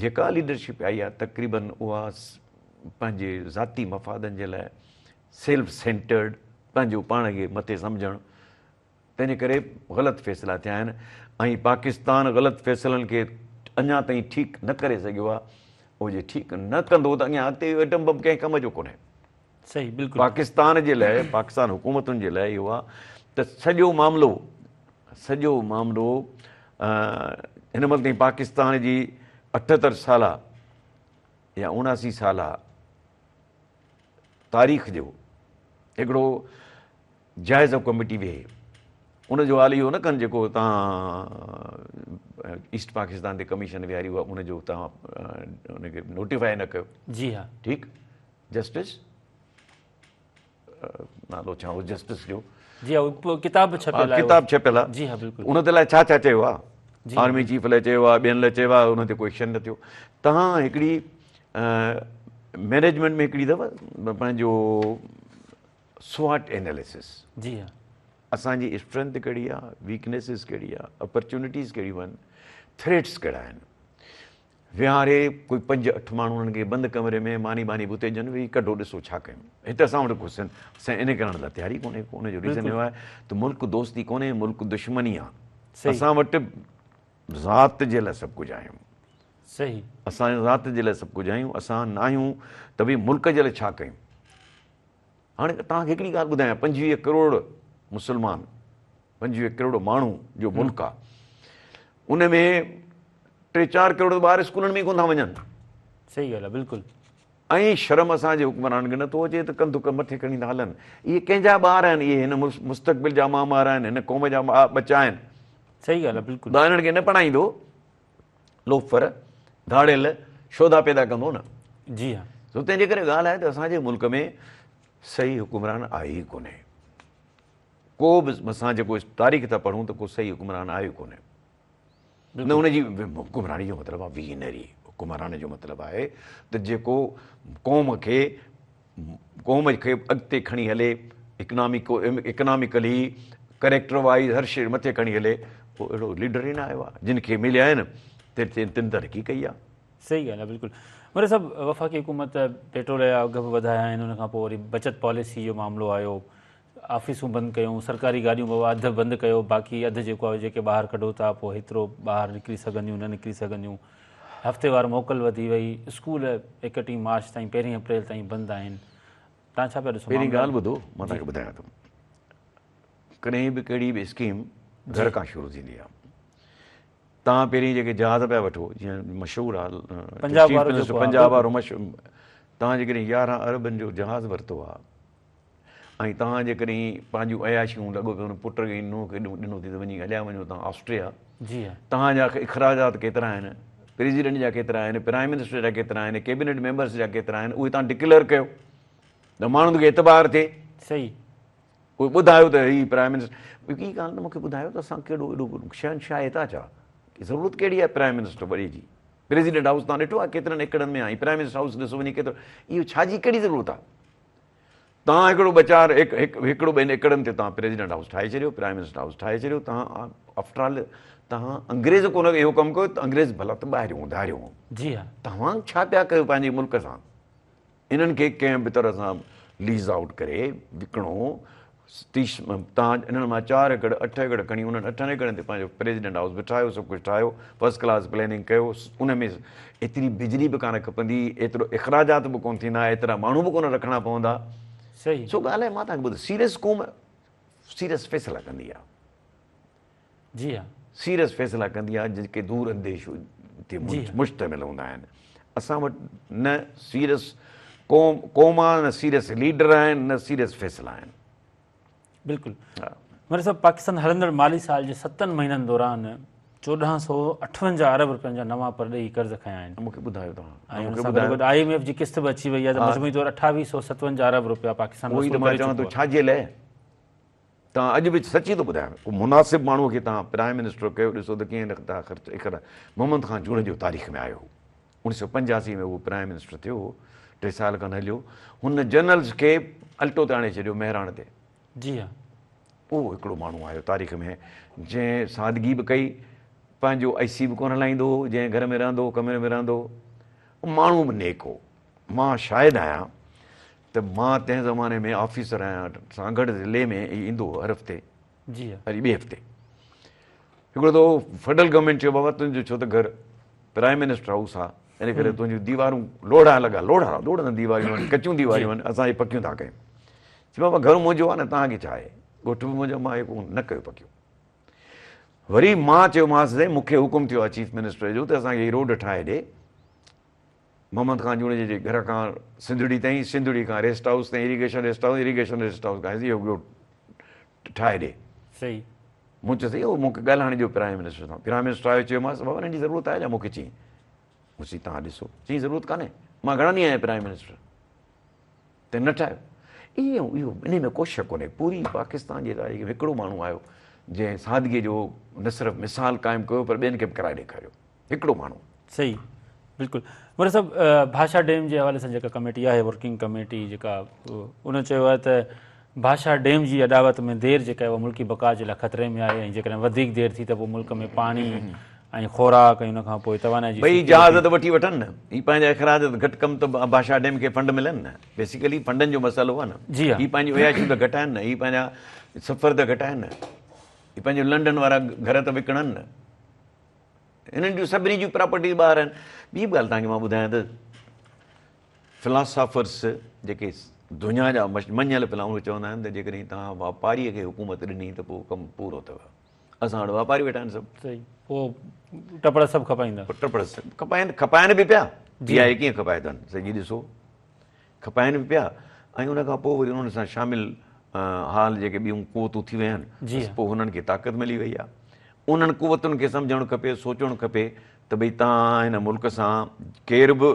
جيڪا ليڊرشپ آئي آهي تقريبن اها پنهنجي ذاتي مفادن جي لاء سيلف سينٽرڊ پنهنجو پاڻ کي مٿي سمجهڻ تنهنجي ڪري غلط فيصلا ٿيا آهن ۽ پاڪستان غلط فيصلن کي اڃا تائين ٺيڪ نه ڪري سگهيو آهي اهو جي ٺيڪ نه ڪندو ته اڳيان اڳتي اهو ايٽم بم ڪنهن ڪم جو ڪونهي. صحيح بلڪل. پاڪستان جي لاء پاڪستان حڪومتن جي لاء اهو آهي ته سڄو معاملو سڄو معاملو هن مهل تائين پاڪستان جي 78 سالا يا 79 سالا تاريخ جو هڪڙو جائزو ڪميٽي ويهي ان جو حال اهو نه ڪن جيڪو تان ايسٽ پاڪستان تي ڪميشن ويهاري هئا ان جو تان ان کي نوٽيفائي نه ڪيو. جي ها. ٺيڪ جسٽس نالو ڇا هو جسٽس جو جي ها ڪتاب به ڇپيل آهي ڪتاب ڇپيل آهي جي ها بلڪل ان تي لاء ڇا ڇا چيو آهي آرمي چيف لاء چيو آهي ٻين لاء چيو آهي ان تي ڪو ايڪشن نه ٿيو توهان هڪڙي مينيجمينٽ ۾ هڪڙي اٿو پنهنجو سواٽ ايناليسس جي ها اسان جي اسٽرينٿ ڪهڙي آهي ويڪنيسز ڪهڙي آهي اپرچونٽيز ڪهڙيون آهن ٿريٽس ڪهڙا آهن ويهاري ڪوئي پنج اٺ ماڻهو انهن کي بند ڪمري ۾ ماني ٻاني به اتي ڏين ويهي ڪڍو ڏسو ڇا ڪيون هت اسان وٽ گهسن اسان ان ڪرڻ لاء تيار ئي ڪونهي ڪو ان جو ريزن اهو آهي ته ملڪ دوستي ڪونهي ملڪ دشمني آهي اسان وٽ ذات جي لاء سڀ ڪجهه آهيون صحيح اسان ذات جي لاء سڀ ڪجهه آهيون اسان نه آهيون ته به ملڪ جي لاء ڇا ڪيون هاڻي توهان کي هڪڙي ڳالهه ٻڌايان 25 ڪروڙ مسلمان 25 ڪروڙ ماڻهو جو ملڪ آ ان ۾ 3 4 ڪروڙ ٻار اسڪولن ۾ ڪونه ٿا وڃن. صحيح ڳالهه آ بلڪل. ۽ شرم اسان جي حڪمرانن کي نٿو اچي ته ڪنڌ مٿي کڻي ٿا هلن. اهي ڪنهن جا ٻار آهن؟ اهي هن مستقبل جا معمار آهن، هن قوم جا ٻچا آهن. صحيح ڳالهه آ بلڪل. انهن کي نه پڙهائيندو لوفر، ڌاڙيل، شودا پيدا ڪندو نه. جي ها. سو تنهن جي ڪري ڳالهه آهي ته اسان جي ملڪ ۾ صحيح حڪمران آهي ئي ڪونهي. ڪو به اسان جيڪو تاريخ ٿا پڙهون ته ڪو صحيح حڪمران آيو ئي ڪونهي. نه ان جي حڪمراني جو مطلب آهي ويزنري حڪمران جو مطلب آهي ته جيڪو قوم کي قوم کي اڳتي کڻي هلي اڪنامڪ اڪنامڪلي ڪريڪٽر وائز هر شيء مٿي کڻي هلي ڪو اهڙو ليڊر ئي نه آيو آهي جن کي مليا آهن تن تن ترقي ڪئي آهي. صحيح ڳالهه آهي بلڪل مري صاحب وفاقي حڪومت پيٽرول جا اگهه به وڌايا آهن ان کان پوء وري بچت پاليسي جو معاملو آيو آفيسون بند ڪيون سرڪاري گاڏيون بابا اڌ بند ڪيو باقي اڌ جيڪو آهي جيڪي ٻاهر ڪڍو ٿا پوء هيترو ٻاهر نڪري سگهنديون نه نڪري سگهنديون هفتيوار موڪل وڌي وئي اسڪول 31 مارچ تائين پهرين اپريل تائين بند آهن تان ڇا پيا ڏسو پهرين ڳالهه ٻڌو مان توهان کي ٻڌايان ٿو ڪڏهن به ڪهڙي به اسڪيم گهر کان شروع ٿيندي آهي توهان پهرين جيڪي جهاز پيا وٺو جيئن مشهور آهي پنجاب وارو پنجاب وارو مشهور توهان جيڪڏهن 11 اربن جو جهاز ورتو آهي ۽ توهان جيڪڏهن پنهنجون عياشيون لڳو پيو پٽ کي نونهن کي ڏنو ٿي ته وڃي هليا وڃو توهان آسٽريا جي ها توهان جا اخراجات ڪيترا آهن پريزيڊنٽ جا ڪيترا آهن پرائم منسٽر جا ڪيترا آهن ڪيبنيٽ ميمبرس جا ڪيترا آهن اهي توهان ڊڪليئر ڪيو ته ماڻهن کي اعتبار ٿئي صحيح اهي ٻڌايو ته هي پرائم منسٽر هڪ ڳالهه ته مونکي ٻڌايو ته اسان ڪهڙو ايڏو شهنشاهيت آ ڇا ضرورت ڪهڙي آهي پرائم منسٽر وڏي جي پريزيڊنٽ هائوس توهان ڏٺو آهي ڪيترن ايڪڙن ۾ آهي پرائم منسٽر هائوس ڏسو وڃي ڪيترو اهو ڇا جي ڪهڙي ضرورت آهي توهان هڪڙو ٻه چار هڪ هڪ هڪڙو ٻن ايڪڙن تي توهان پريزيڊنٽ هائوس ٺاهي ڇڏيو پرائم منسٽر هائوس ٺاهي ڇڏيو توهان آفٽر آل توهان انگريز ڪونه اهو ڪم ڪيو ته انگريز ڀلا ته ٻاهريون ڌاريون جي ها توهان ڇا پيا ڪيو پنهنجي ملڪ سان انهن کي ڪنهن به طرح سان ليز آئوٽ ڪري وڪڻو تيس توهان انهن مان 4 ايڪڙ 8 ايڪڙ کڻي انهن 8 ايڪڙن تي پنهنجو پريزيڊنٽ هائوس به ٺاهيو سڀ ڪجهه ٺاهيو فرسٽ ڪلاس پلاننگ ڪيو ان ۾ ايتري بجلي به ڪانه کپندي ايترو اخراجات به ڪونه ٿيندا ايترا ماڻهو به ڪونه رکڻا پوندا صحيح سو ڳالهه آهي مان توهان کي ٻڌ سيريس قوم سيريس فيصلا ڪندي آهي جي ها سيريس فيصلا ڪندي آهي جيڪي دور انديش تي مشتمل هوندا آهن اسان وٽ نه سيريس قوم قوم آهي نه سيريس ليڊر آهن نه سيريس فيصلا آهن. بلڪل مري صاحب پاڪستان هلندڙ مالي سال جي 7 مهينن دوران 1458 ارب رپين جا نوان پرڏيهي قرض کنيا آهن. مونکي ٻڌايو توهان ۽ ان سان گڏوگڏ I M F جي قسط به اچي وئي آهي ته مجموعي طور 2857 ارب رپيا پاڪستان وصول ڪري چڪو آهي. ڇا جي لاء توهان اڄ به سچي ٿو ٻڌايان ڪو مناسب ماڻهو کي توهان پرائم منسٽر ڪيو ڏسو ته ڪيئن ٿا خرچ اخراج محمد خان جوڻيجو تاريخ ۾ آيو هو 1985 ۾ هو پرائم منسٽر ٿيو هو 3 سال کن هليو هن جنرلز کي الٽو تي آڻي ڇڏيو مهراڻ تي. جي ها. اهو هڪڙو ماڻهو آيو تاريخ ۾ جنهن سادگي به ڪئي پنهنجو اي سي به ڪونه هلائيندو هو جنهن گهر ۾ رهندو هو ڪمري ۾ رهندو هو ماڻهو به نيڪ هو مان شاهد آهيان ته مان تنهن زماني ۾ آفيسر آهيان سانگهڙ ضلعي ۾ ايندو هو هر هفتي جي ها وري ٻئي هفتي هڪڙو دفعو فيڊرل گورنمينٽ چيو بابا تنهنجو ڇو ته گهر پرائم منسٽر هائوس آ ان ڪري تنهنجون ديوارون لوڙها لڳا لوڙها لوڙهن ديواريون آهن ڪچيون ديواريون آهن اسان هي پڪيون ٿا ڪيون چي بابا گهر منهنجو آ نه توهان کي ڇا آهي ڳوٺ به منهنجو مان هي نه ڪيو پڪيون وري مان چيومانس سائين مون کي حڪم ٿيو آ چيف منسٽر جو ته اسان کي هي روڊ ٺاهي ڏي محمد خان جوڻيجي جي گهر کان سنڌڙي تائين، سنڌڙي کان ريسٽ هائوس تائين، irrigation rest house, irrigation rest house کان اهو ڳوٺ ٺاهي ڏي. صحيح. مون چيو سائين اهو مون کي ڳالهائڻ ڏيو پرائم منسٽر سان. پرائم منسٽر آيو چيومانس بابا انهن جي ضرورت آهي ڇا؟ مون کي چيائين. مون چيو توهان ڏسو. چيائين ضرورت ڪانهي. مان گهڻا ڏينهن آهيان پرائم منسٽر. ته نه ٺاهيو. اهو اهو انهي ۾ ڪو شڪ ڪونهي پوري پاڪستان جي تاريخ ۾ هڪڙو ماڻهو آيو جنهن سادگي جو نه صرف مثال قائم ڪيو پر ٻين کي به ڪرائي ڏيکاريو هڪڙو ماڻهو. صحيح بلڪل مراد صاحب ڀاشا ڊيم جي حوالي سان جيڪا ڪميٽي آهي ورڪنگ ڪميٽي جيڪا ان چيو آهي ته ڀاشا ڊيم جي اڏاوت ۾ دير جيڪا آهي اها ملڪي بقا جي لاء خطري ۾ آهي ۽ جيڪڏهن وڌيڪ دير ٿي ته پوء ملڪ ۾ پاڻي ۽ خوراڪ ۽ ان کان پوء توانائي جي ڀئي جهاز ته وٺي وٺن نه هي پنهنجا اخراج ته گهٽ ڪم ته ڀاشا ڊيم کي فنڊ ملن نه بيسيڪلي فنڊن جو مسئلو آهي نه جي هي پنهنجون عياشيون ته گهٽائن نه هي پنهنجا سفر ته گهٽائن نه هي پنهنجو لنڊن وارا گهر ته وڪڻن نه هنن جون سڀني جون پراپرٽيز ٻاهر آهن ٻي به ڳالهه توهان کي مان ٻڌايان ته فلاسافرس جيڪي دنيا جا مڃيل فلا اهي چوندا آهن ته جيڪڏهن توهان واپاريء کي حڪومت ڏني ته پوء ڪم پورو اٿو اسان وٽ واپاري ويٺا آهن سڀ صحيح پوء ٽپڙ سڀ کپائيندا ٽپڙ سڀ کپائن کپائن به پيا جي آء ڪيئن کپائي اٿن سڄي ڏسو کپائن به پيا ۽ ان کان پوء وري انهن سان شامل حال جيڪي ٻيون قوتون ٿي ويون آهن پوء هنن کي طاقت ملي وئي آهي انهن قوتن کي سمجهڻ کپي سوچڻ کپي ته ڀئي تان هن ملڪ سان ڪير به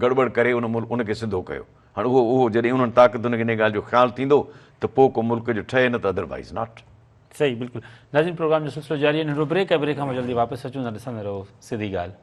گڙٻڙ ڪري ان ملڪ ان کي سڌو ڪيو هاڻ اهو اهو جڏهن انهن طاقتن کي ان ڳالهه جو خيال ٿيندو ته پوء ڪو ملڪ جو ٺهي نه ته ادروائيز not. صحيح بلڪل ناظرين پروگرام جو سلسلو جاري آهي ننڍڙو بريڪ آهي بريڪ کان پوء جلدي واپس اچون ٿا ڏسندا رهو سڌي ڳالهه.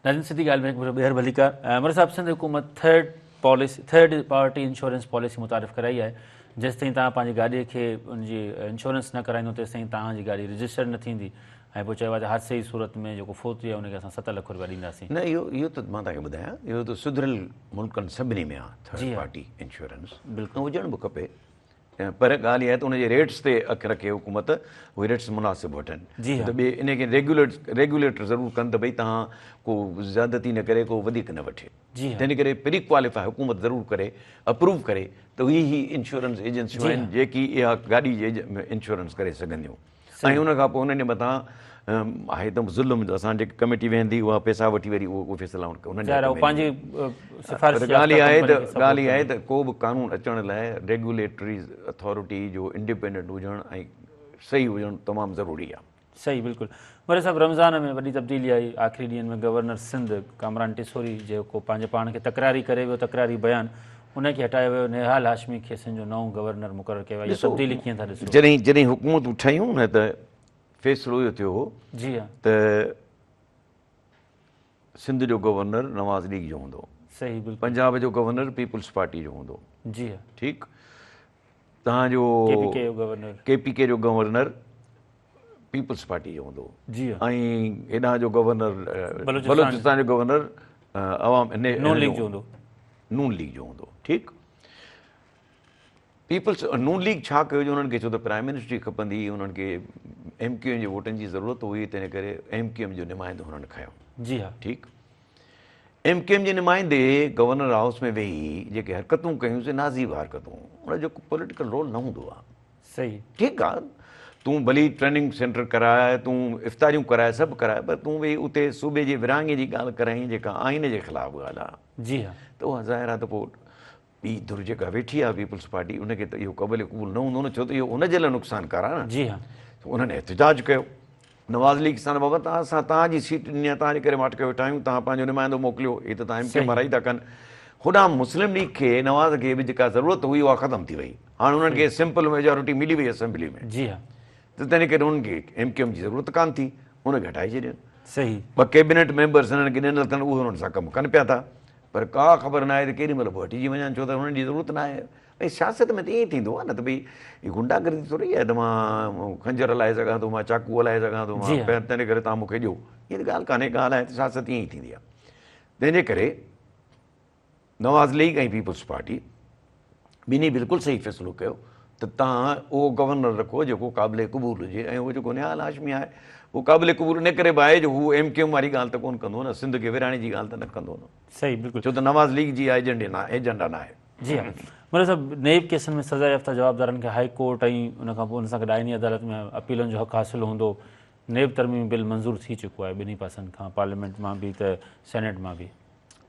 ناظرين سڌي ڳالهه ۾ هڪ ڀيرو ٻيهر ڀليڪار مرزا صاحب سنڌ حڪومت third policy third party insurance policy متعارف ڪرائي آهي جيستائين توهان پنهنجي گاڏي کي ان جي انشورنس نه ڪرائيندو تيستائين توهان جي گاڏي رجسٽر نه ٿيندي ۽ پوء چيو آهي ته حادثي جي صورت ۾ جيڪو فوت ٿي ويو ان کي اسان 7 لک روپيا ڏينداسين. نه اهو اهو ته مان توهان کي ٻڌايان اهو ته سڌريل ملڪن سڀني ۾ آهي ٿرڊ پارٽي انشورنس بلڪل هجڻ به کپي پر ڳالهه اها آهي ته ان جي ريٽس تي اک رکي حڪومت اهي ريٽس مناسب وٺن ته ٻي ان کي ريگيوليٽ ريگيوليٽر ضرور ڪن ته ڀئي توهان ڪو زيادتي نه ڪري ڪو وڌيڪ نه وٺي تنهن ڪري پري ڪواليفائي حڪومت ضرور ڪري اپروو ڪري ته هي هي انشورنس ايجنسيون آهن جيڪي اها گاڏي جي انشورنس ڪري سگهنديون ۽ ان کان پوء انهن جي مٿان آهي ته ظلم جو اسان جيڪي ڪميٽي ويهندي اها پئسا وٺي وري اهو فيصلا انهن جي پنهنجي سفارش ڳالهه اها آهي ته ڳالهه اها آهي ته ڪو به قانون اچڻ لاء ريگيوليٽري اٿارٽي جو انڊيپينڊنٽ هجڻ ۽ صحيح هجڻ تمام ضروري آهي. صحيح بلڪل مري صاحب رمضان ۾ وڏي تبديلي آئي آخري ڏينهن ۾ گورنر سنڌ ڪامران ٽيسوري جيڪو پنهنجي پاڻ کي تڪراري ڪري ويو تڪراري بيان ان کي هٽايو ويو، نهال هاشمي کي سنڌ جو نئون گورنر مقرر ڪيو ويو، اها تبديلي ڪيئن ٿا ڏسو؟ جڏهن جڏهن حڪومتون ٺهيون نه ته فيصلو اهو ٿيو هو جي ها ته سنڌ جو گورنر نواز ليگ جو هوندو، صحيح بلڪل، پنجاب جو گورنر پيپلز پارٽي جو هوندو، جي ها، ٺيڪ، تهان جو ڪي پي ڪي جو گورنر، ڪي پي ڪي جو گورنر پيپلز پارٽي جو هوندو جي ۽ هيڏانهن جو گورنر بلوچستان جو گورنر عوام نون ليگ جو هوندو، نون ليگ جو هوندو، ٺيڪ. پيپلز نون ليگ ڇا ڪيو جو انهن کي ڇو ته پرائم منسٽري کپندي هئي، انهن کي ايم ڪيو ايم جي ووٽن جي ضرورت هئي، تنهن ڪري ايم ڪيو ايم جو نمائندو هنن کنيو. جي ها. ٺيڪ. ايم ڪيو ايم جي نمائندي گورنر هائوس ۾ ويهي جيڪي حرڪتون ڪيون سي نازيب حرڪتون، ان جو پوليٽيڪل رول نه هوندو آهي. صحيح. ٺيڪ آ تون ڀلي ٽريننگ سينٽر ڪراء، تون افطاريون ڪراء، سڀ ڪراء، پر تون ويهي اتي صوبي جي ورهاڱي جي ڳالهه ڪرائين جيڪا آئين جي خلاف ڳالهه آ. جي ها. ته اها ظاهر آ ته پوء ٻي ڌر جيڪا ويٺي آ پيپلز پارٽي ان کي ته اهو قابل قبول نه هوندو نه ڇو ته اهو ان جي لاء نقصانڪار آ نه. جي ها. ته انهن احتجاج ڪيو نواز ليگ سان بابا توهان اسان توهان جي سيٽ ڏني آ توهان جي ڪري ماٺ ڪيو ويٺا آهيون توهان پنهنجو نمائندو موڪليو هي ته توهان ايم ڪيو ايم وارا ئي ٿا ڪن. هوڏانهن مسلم ليگ کي نواز کي به جيڪا ضرورت هئي اها ختم ٿي وئي هاڻ انهن کي سمپل ميجارٽي ملي وئي اسيمبلي ۾. جي ها. ته تنهن ڪري انهن کي ايم ڪيو ايم جي ضرورت ڪانه ٿي ان کي هٽائي ڇڏين. صحيح. ٻه ڪيبنيٽ ميمبرس هنن کي ڏنل اٿن اهي انهن سان ڪم ڪن پيا ٿا پر ڪا خبر ناهي ته ڪيڏي مهل به هٽجي وڃن ڇو ته انهن جي ضرورت ناهي. ڀئي سياست ۾ ته ائين ئي ٿيندو آهي نه ته ڀئي هي غنڊا گردي ٿوري آهي ته مان خنجر هلائي سگهان ٿو مان چاقو هلائي سگهان ٿو مان تنهن ڪري توهان مون کي ڏيو ائين ته ڳالهه ڪانهي ڳالهه آهي ته سياست ائين ئي ٿيندي آهي تنهن جي ڪري نواز ليگ ۽ پيپلز پارٽي ٻنهي بلڪل صحيح فيصلو ڪيو ته توهان اهو گورنر رکو جيڪو قابل قبول هجي ۽ اهو جيڪو نهال هاشمي آهي اهو قابل قبول ان ڪري به آهي جو هو ايم ڪيو ايم واري ڳالهه ته ڪونه ڪندو نه سنڌ کي ورهائڻ جي ڳالهه ته نه ڪندو نه. صحيح بلڪل. ڇو ته نواز ليگ جي اها ايجنڊا نه آهي. جي ها مرزا صاحب نيب ڪيسن ۾ سزا يافته جوابدارن کي هائي ڪورٽ ۽ ان کان پوء ان سان گڏ آئيني عدالت ۾ اپيلن جو حق حاصل هوندو نيب ترميمي بل منظور ٿي چڪو آهي ٻنهي پاسن کان پارليامينٽ مان به ته سينيٽ مان به.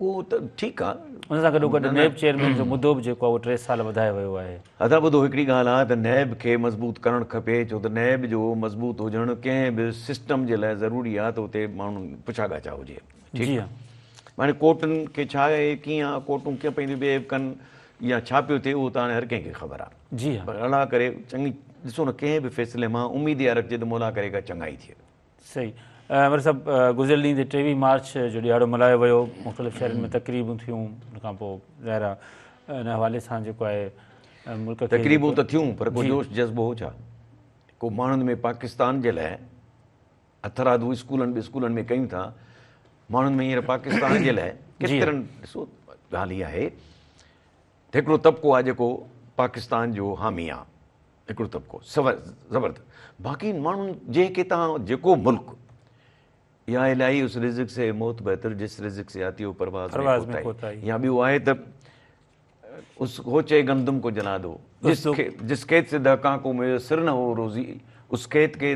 اهو ته ٺيڪ آ. ان سان گڏوگڏ نيب چيئرمين جو مدو به جيڪو آ اهو 3 سال وڌايو ويو آهي. ادا ٻڌو هڪڙي ڳالهه آ ته نيب کي مضبوط ڪرڻ کپي ڇو ته نيب جو مضبوط هجڻ ڪنهن به سسٽم جي لاء ضروري آ ته اتي ماڻهن پڇا ڳاڇا هجي ٺيڪ جي ها. هاڻي ڪورٽن کي ڇا آهي ڪيئن آ ڪورٽون ڪيئن پيون بيهيو ڪن يا ڇا پيو ٿئي اهو ته هاڻي هر ڪنهن کي خبر آ. جي ها. پر الله ڪري چڱي ڏسو نه ڪنهن به فيصلي مان اميد اها رکجي ته مولا ڪري ڪا چڱائي ٿئي. صحيح مرزا صاحب گذريل ڏينهن تي 23 مارچ جو ڏهاڙو ملهايو ويو مختلف شهرن ۾ تقريبون ٿيون ان کان پوء ظاهر آهي ان حوالي سان جيڪو آهي ملڪ کي تقريبون ته ٿيون پر ڪو جوش جذبو هو ڇا؟ ڪو ماڻهن ۾ پاڪستان جي لاء هٿرادو اسڪولن به اسڪولن ۾ ڪيون ٿا ماڻهن ۾ هينئر پاڪستان جي لاء ڪيترن ڏسو ڳالهه اها آهي ته هڪڙو طبقو آهي جيڪو پاڪستان جو حامي آهي هڪڙو طبقو زبردست باقي ماڻهن جنهن کي تان جيڪو ملڪ يا الٰهي اس رزق سي موت بهتر جس رزق سي آتي هو پرواز ۾ ڪوتاهي يا ٻيو آهي ته اس غوچه گندم کو جلا دو جس جس کيت سي دهقان کو ميسر نه هو روزي اس کيت ڪي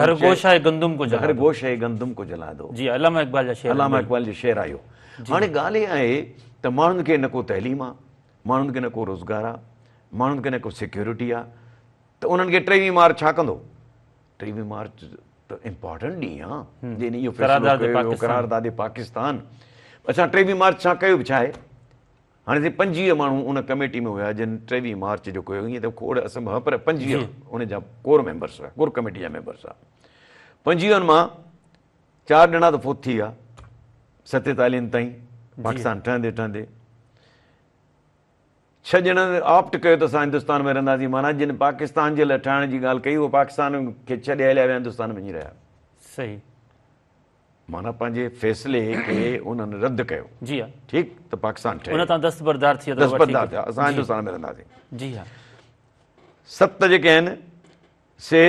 هر گوشه گندم کو جلا هر گوشه گندم کو جلا دو جي علامه اقبال جا شعر علامه اقبال جو شعر آيو هاڻي ڳالهه اها آهي ته ماڻهن کي نه ڪو تعليم آ ماڻهن کي نه ڪو روزگار آ، ماڻهن کي نه ڪو سيڪيورٽي آ ته انهن کي 23 مارچ ڇا ڪندو؟ 23 مارچ ته امپارٽنٽ ڏينهن آ جنهن ڏينهن اهو فيصلو ڪيو ويو قرارداد پاڪستان. اڇا 23 مارچ ڇا ڪيو به ڇا آهي؟ هاڻي سائين 25 ماڻهو ان ڪميٽي ۾ هيا جن 23 مارچ جو ڪيو ائين ته کوڙ اسم هئا پر 25 ان جا ڪور ميمبرس هيا ڪور ڪميٽي جا ميمبرس هئا 25 مان 4 ڄڻا ته فوت ٿي ويا 47 تائين پاڪستان ٺهندي ٺهندي 6 ڄڻن آپٽ ڪيو ته اسان هندستان ۾ رهنداسين معنيٰ جن پاڪستان جي لاء ٺاهڻ جي ڳالهه ڪئي اهي پاڪستان کي ڇڏي هليا ويا هندستان ۾ وڃي رهيا. صحيح. معنيٰ پنهنجي فيصلي کي انهن رد ڪيو. جي ها. ٺيڪ ته پاڪستان ٺهي. ان تان دستبردار ٿي ويا ته دستبردار ٿيا اسان هندستان ۾ رهنداسين. جي ها. 7 جيڪي آهن سي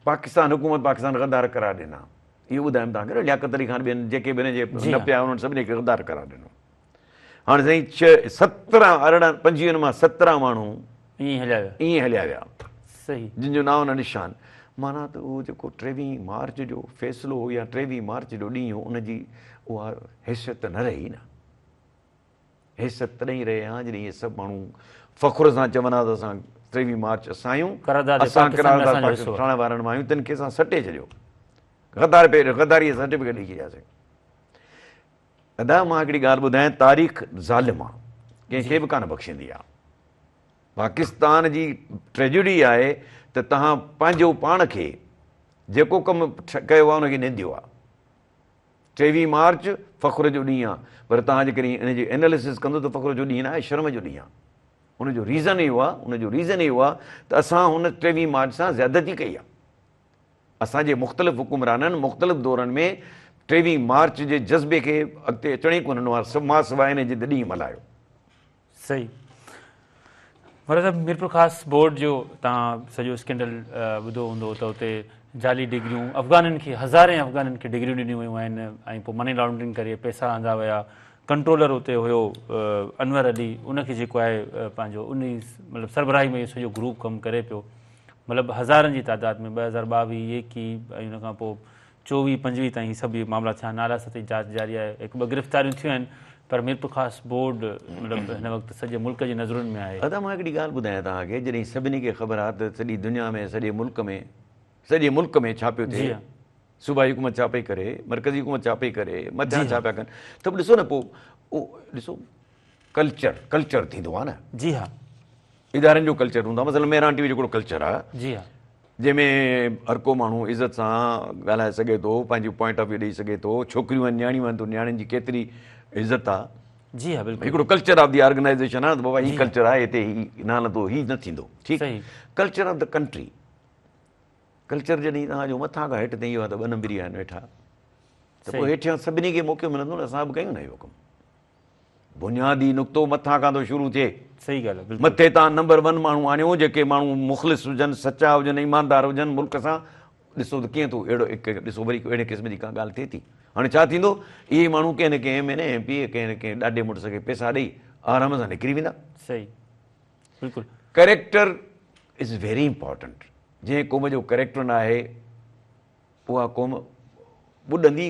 پاڪستان حڪومت پاڪستان غدار قرار ڏنا. اهو ٻڌايم توهان کي نه لياقت علي خان ٻين جيڪي به هن جي نه پيا انهن سڀني کي غدار قرار ڏنو. هاڻي سائين 6 17 18 25 مان 17 ماڻهو ائين هليا ويا ائين هليا ويا صحيح جن جو نانء نه نشان معنيٰ ته اهو جيڪو 23 مارچ جو فيصلو هو يا 23 مارچ جو ڏينهن هو ان جي اها حيثيت نه رهي نه. حيثيت تڏهن ئي رهي ها جڏهن اهي سڀ ماڻهو فخر سان چون ها ته اسان 23 مارچ اسان آهيون اسان قرارداد پاڪستان ٺاهڻ وارن مان آهيون تن کي اسان سٽي ڇڏيو غدار پي غداري سرٽيفڪيٽ ڏئي ڇڏياسين. ادا مان هڪڙي ڳالهه ٻڌايان تاريخ ظالم آ ڪنهن کي به ڪانه بخشيندي آ. پاڪستان جي ٽريجڊي آهي ته توهان پنهنجو پاڻ کي جيڪو ڪم ڪيو آ ان کي ننديو آ. 23 مارچ فخر جو ڏينهن آ پر توهان جيڪڏهن ان جي اناليسس ڪندو ته فخر جو ڏينهن نه آهي شرم جو ڏينهن آ. ان جو ريزن اهو آ ان جو ريزن اهو آ ته اسان هن 23 مارچ سان زيادتي ڪئي آ. اسان جي مختلف حڪمرانن مختلف دورن ۾ 23 مارچ جي جذبي کي اڳتي اچڻ ئي ڪونه ڏنو آ مان سواء ان جي ته ڏينهن ملهايو. صحيح مراد صاحب ميرپورخاص بورڊ جو توهان سڄو اسڪينڊل ٻڌو هوندو ته اتي جعلي ڊگريون افغانين کي هزارين افغانين کي ڊگريون ڏنيون ويون آهن ۽ پوء مني لانڊرنگ ڪري پئسا آندا ويا ڪنٽرولر اتي هيو انور علي ان کي جيڪو آهي پنهنجو ان مطلب سربراهي ۾ سڄو گروپ ڪم ڪري پيو مطلب هزارن جي تعداد ۾ 2022 21 ۽ ان کان پوء 24 25 تائين هي سڀ اهي معاملا ٿيا نالا سطحي جاچ جاري آهي هڪ ٻه گرفتاريون ٿيون آهن پر ميرپورخاص بورڊ مطلب هن وقت سڄي ملڪ جي نظرن ۾ آهي. ادا مان هڪڙي ڳالهه ٻڌايان توهان کي جڏهن سڀني کي خبر آهي ته سڄي دنيا ۾ سڄي ملڪ ۾ سڄي ملڪ ۾ ڇا پيو ٿئي صوبائي حڪومت ڇا پئي ڪري مرڪزي حڪومت ڇا پئي ڪري مٿيان ڇا پيا ڪن ته به ڏسو نه پوء ڏسو ڪلچر ڪلچر ٿيندو آهي نه جي ها ادارن جو ڪلچر هوندو آهي مثلا مهراڻ ٽي وي جو هڪڙو ڪلچر آهي جي ها جنهن ۾ هر ڪو ماڻهو عزت سان ڳالهائي سگهي ٿو پنهنجي پوائنٽ آف ويو ڏئي سگهي ٿو ڇوڪريون آهن نياڻيون آهن ته نياڻين جي ڪيتري عزت آهي جي ها بلڪل هڪڙو ڪلچر آف the organisation آهي ته بابا هي ڪلچر آهي هتي هي نه هلندو هي نه ٿيندو ٺيڪ culture of the country culture جڏهن توهان جو مٿان کان هيٺ تائين اهو آهي ته ٻه نمبري آهن ويٺا ته پوء هيٺيان سڀني کي موقعو ملندو نه اسان به ڪيون نه اهو ڪم بنيادي نقطو مٿان کان ٿو شروع ٿئي. صحيح ڳالهه آهي بلڪل. مٿي تان نمبر ون ماڻهو آڻيو جيڪي ماڻهو مخلص هجن، سچا هجن، ايماندار هجن ملڪ سان ڏسو ته ڪيئن ٿو اهڙو ڏسو وري اهڙي قسم جي ڪا ڳالهه ٿئي ٿي. هاڻي ڇا ٿيندو اهي ماڻهو ڪنهن نه ڪنهن M N A M P A ڪنهن نه ڪنهن ڏاڍي مڙس کي پئسا ڏئي آرام سان نڪري ويندا. صحيح بلڪل. ڪريڪٽر is very important جنهن قوم جو ڪريڪٽر نه آهي اها قوم ٻڏندي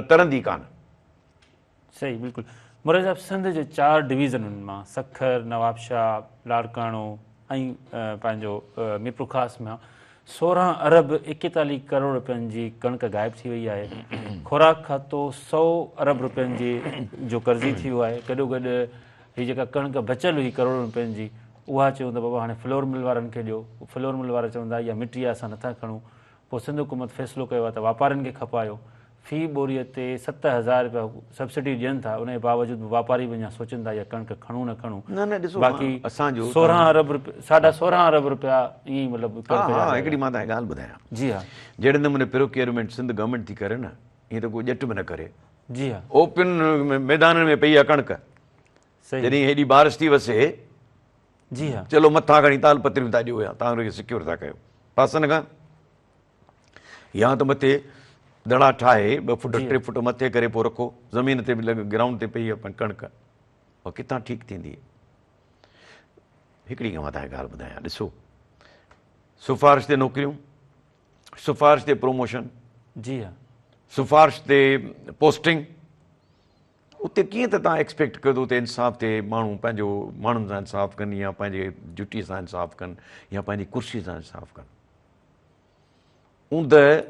ترندي ڪانه. صحيح بلڪل مراد صاحب سنڌ جي 4 ڊويزنن مان سکر، نوابشاهه، لاڙڪاڻو ۽ پنهنجو ميرپورخاص مان 16 ارب 41 ڪروڙ روپين جي ڪڻڪ غائب ٿي وئي آهي. خوراڪ کاتو 100 ارب روپين جي جو قرضي ٿي ويو آهي. گڏو گڏ هي جيڪا ڪڻڪ بچيل هئي ڪروڙن روپين جي اها چيون ته بابا هاڻي فلور مل وارن کي ڏيو، فلور مل وارا چون ٿا اها مٽي آهي اسان نٿا کڻون. پوء سنڌ حڪومت فيصلو ڪيو آهي ته واپارين کي کپايو، في ٻوريء تي 7000 رپيا سبسڊي ڏين ٿا، ان جي باوجود به واپاري به اڃا سوچين ٿا اها ڪڻڪ کڻون نه کڻون، نه نه ڏسو باقي اسان جو 16 ارب رپيا 16.5 ارب رپيا ائين ئي مطلب ڪڻڪ جا. ها ها هڪڙي مان توهان کي ڳالهه ٻڌايان. جي ها. جهڙي نموني پروڪيورمينٽ سنڌ گورنمينٽ ٿي ڪري نه ائين ته ڪو ڄٽ به نه ڪري. جي ها. اوپن ميدانن ۾ پئي آهي ڪڻڪ. صحيح. جڏهن هيڏي بارش ٿي وسي. جي ها. چلو مٿان کڻي تال پتريون ٿا ڏيو يا توهان ان کي سڪيور ٿا ڪيو پاسن کان يا ته مٿي دڙا ٺاهي 2 فوٽ 3 فوٽ مٿي ڪري پوء رکو زمين تي به لڳ گرائونڊ تي پئي آهي ڪڻڪ اها ڪٿان ٺيڪ ٿيندي. هڪڙي مان توهان کي ڳالهه ٻڌايان ڏسو سفارش تي نوڪريون، سفارش تي پروموشن، جي ها، سفارش تي پوسٽنگ، اتي ڪيئن ته توهان ايڪسپيڪٽ ڪيو ته اتي انصاف ٿئي، ماڻهو پنهنجو ماڻهن سان انصاف ڪن يا پنهنجي ڊيوٽي سان انصاف ڪن يا پنهنجي ڪرسي سان انصاف ڪن. اوندهه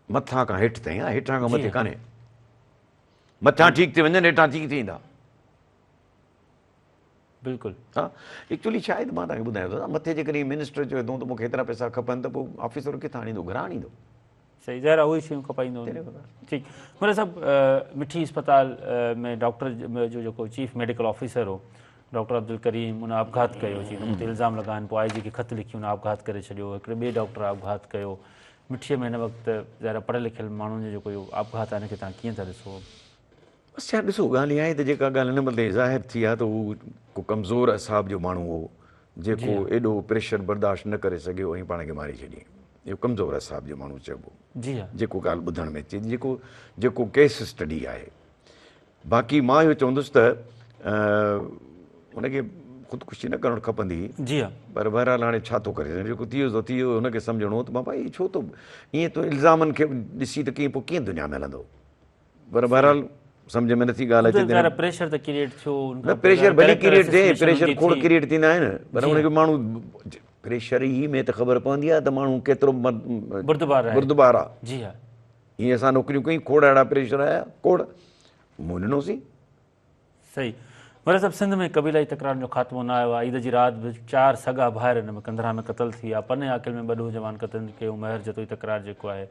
مٿان کان هيٺ تائين آهي، هيٺان کان مٿي ڪانهي. مٿان ٺيڪ ٿي وڃن هيٺان ٺيڪ ٿي ويندا. بلڪل. ها ايڪچولي ڇا آهي ته مان توهان کي ٻڌايان ٿو مٿي جيڪڏهن منسٽر چوي ٿو ته مون کي هيترا پئسا کپن ته پوء آفيسر ڪٿان آڻيندو گهران آڻيندو. صحيح ظاهر آهي اهي شيون کپائيندو ٺيڪ مراد صاحب مٺي اسپتال ۾ ڊاڪٽر جو جيڪو چيف ميڊيڪل آفيسر هو ڊاڪٽر عبدالڪريم ان آپگهات ڪيو چي ان تي الزام لڳا آهن پوء آء جي کي خط لکي ان آپگهات ڪري ڇڏيو هڪڙي ٻئي ڊاڪٽر آپگهات ڪيو مٺي ۾ هن وقت ظاهر پڙهيل لکيل ماڻهن جو جيڪو اهو آپگهات آهي ان کي توهان ڪيئن ٿا ڏسو؟ بس يار ڏسو ڳالهه اها آهي ته جيڪا ڳالهه هن مهل تائين ظاهر ٿي آهي ته هو ڪو ڪمزور اعصاب جو ماڻهو هو جيڪو ايڏو پريشر برداشت نه ڪري سگهيو ۽ پاڻ کي ماري ڇڏيائين. اهو ڪمزور اعصاب جو ماڻهو چئبو. جي ها. جيڪو ڳالهه ٻڌڻ ۾ اچي ٿي جيڪو جيڪو ڪيس اسٽڊي آهي. باقي مان اهو چوندس ته هن کي خودڪشي نه ڪرڻ کپندي هئي. جي ها. پر بهرحال هاڻي ڇا ٿو ڪري سگهجي جيڪو ٿي ويو سو ٿي ويو هن کي سمجهڻو هو ته بابا هي ڇو ٿو ائين تون الزامن کي ڏسي ته ڪيئن پوء ڪيئن دنيا ۾ هلندو. پر بهرحال سمجهه ۾ نٿي ڳالهه اچي ته پريشر ته ڪريئيٽ ٿيو نه پريشر ڀلي ڪريئيٽ ٿئي پريشر کوڙ ڪريئيٽ ٿيندا آهن پر ان کي ماڻهو پريشر ئي ۾ ته خبر پوندي آهي ته ماڻهو ڪيترو بردبار آهي بردبار آهي جي ها هي اسان نوڪريون ڪيون کوڙ اهڙا پريشر آيا کوڙ منهن ڏنوسين. صحيح مراد صاحب سنڌ ۾ قبيلائي تڪرارن جو خاتمو نه آيو آهي عيد جي رات به 4 سڳا ڀائر ان ۾ ڪنڌرا ۾ قتل ٿي ويا پني عاقل ۾ 2 نوجوان قتل ڪيو مهر جتوئي تڪرار جيڪو آهي.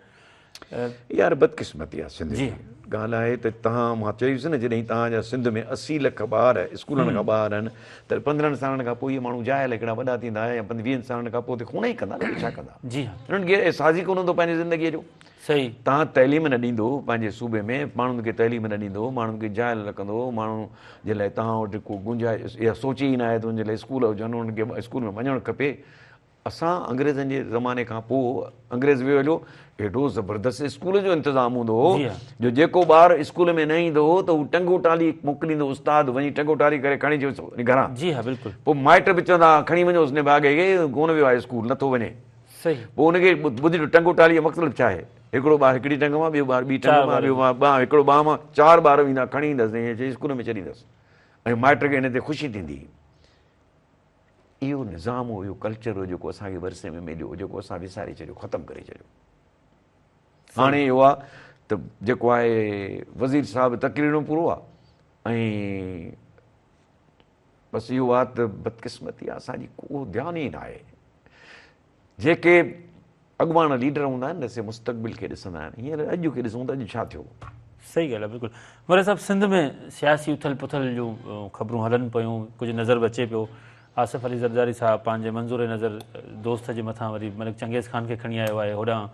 يار بدقسمتي آ سنڌ جي ڳالهه آهي ته توهان مان چيس نه جڏهن توهان جا سنڌ ۾ 80 لک ٻار اسڪولن کان ٻاهر آهن ته 15 سالن کان پوء اهي ماڻهو جاهل هڪڙا وڏا ٿيندا يا 20 سالن کان پوء ته خون ئي ڪندا نه ڇا ڪندا جي ها انهن کي احساس ئي ڪونه هوندو پنهنجي زندگيء جو. صحيح. توهان تعليم نه ڏيندو پنهنجي صوبي ۾ ماڻهن کي تعليم نه ڏيندو ماڻهن کي جاهل رکندو ماڻهن جي لاء توهان وٽ ڪو گنجائش اها سوچ ئي نه آهي ته انهن جي لاء اسڪول هجن انهن کي اسڪول ۾ وڃڻ کپي اسان انگريزن جي زماني کان پوء انگريز ويو هليو ايڏو زبردست اسڪول جو انتظام هوندو هو جو جيڪو ٻار اسڪول ۾ نه ايندو هو ته هو ٽنگو ٽالي موڪليندو استاد وڃي ٽنگو ٽالي ڪري کڻي اچوس گهران جي ها بلڪل پوء مائٽ به چوندا کڻي وڃوس نڀاڳي کي ڪونه ويو آهي اسڪول نٿو وڃي صحيح. پوء ان کي ٻڌي ته ٽنگو ٽالي جو مطلب ڇا آهي؟ هڪڙو ٻار هڪڙي ٽنگ مان، ٻيو ٻار ٻي ٽنگ مان، ٻيو ٻار ٻانهن، هڪڙو ٻانهن مان، چار ٻار ويندا کڻي ايندس ۽ ائين چئي اسڪول ۾ ڇڏيندس ۽ مائٽ کي ان تي خوشي ٿيندي. اهو نظام هو، اهو ڪلچر هو جيڪو اسان کي ورثي ۾ مليو، جيڪو اسان وساري ڇڏيو، ختم ڪري ڇڏيو. هاڻي اهو آهي ته جيڪو آهي وزير صاحب تقريرون پورو آهي ۽ بس اهو آهي ته بدقسمتي آهي اسان جي ڪو ڌيان ئي ناهي. جيڪي اڳواڻ ليڊر هوندا آهن نه سي مستقبل کي ڏسندا آهن هينئر اڄ کي ڏسون ته اڄ ڇا ٿيو. صحيح ڳالهه آهي بلڪل مراد صاحب سنڌ ۾ سياسي اٿل پٿل جون خبرون هلن پيون ڪجهه نظر به اچي پيو آصف علي زرداري صاحب پنهنجي منظور نظر دوست جي مٿان وري ملڪ چنگيز خان کي کڻي آيو آهي هوڏانهن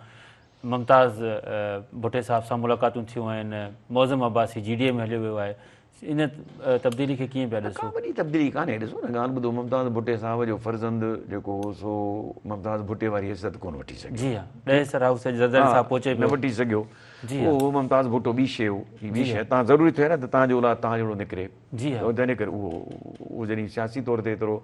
ممتاز ڀٽي صاحب سان ملاقاتون ٿيون آهن معظم عباسي جي ڊي اي ۾ هليو ويو آهي ان تبديلي کي ڪيئن پيا ڏسو؟ ڪا وڏي تبديلي ڪانهي ڏسو نه ڳالهه ٻڌو ممتاز ڀٽي صاحب جو فرزند جيڪو هو سو ممتاز ڀٽي واري حيثيت ڪونه وٺي سگهيو. جي ها ڏهيسر هائوس تي زرداري صاحب پهچي پيو. نه وٺي سگهيو. جي ها. اهو ممتاز ڀٽو ٻي شيء هو هي ٻي شيء تان ضروري ٿئي نه ته تان جو اولاد تان جهڙو نڪري. جي ها. تنهن ڪري اهو اهو جڏهن سياسي طور تي ايترو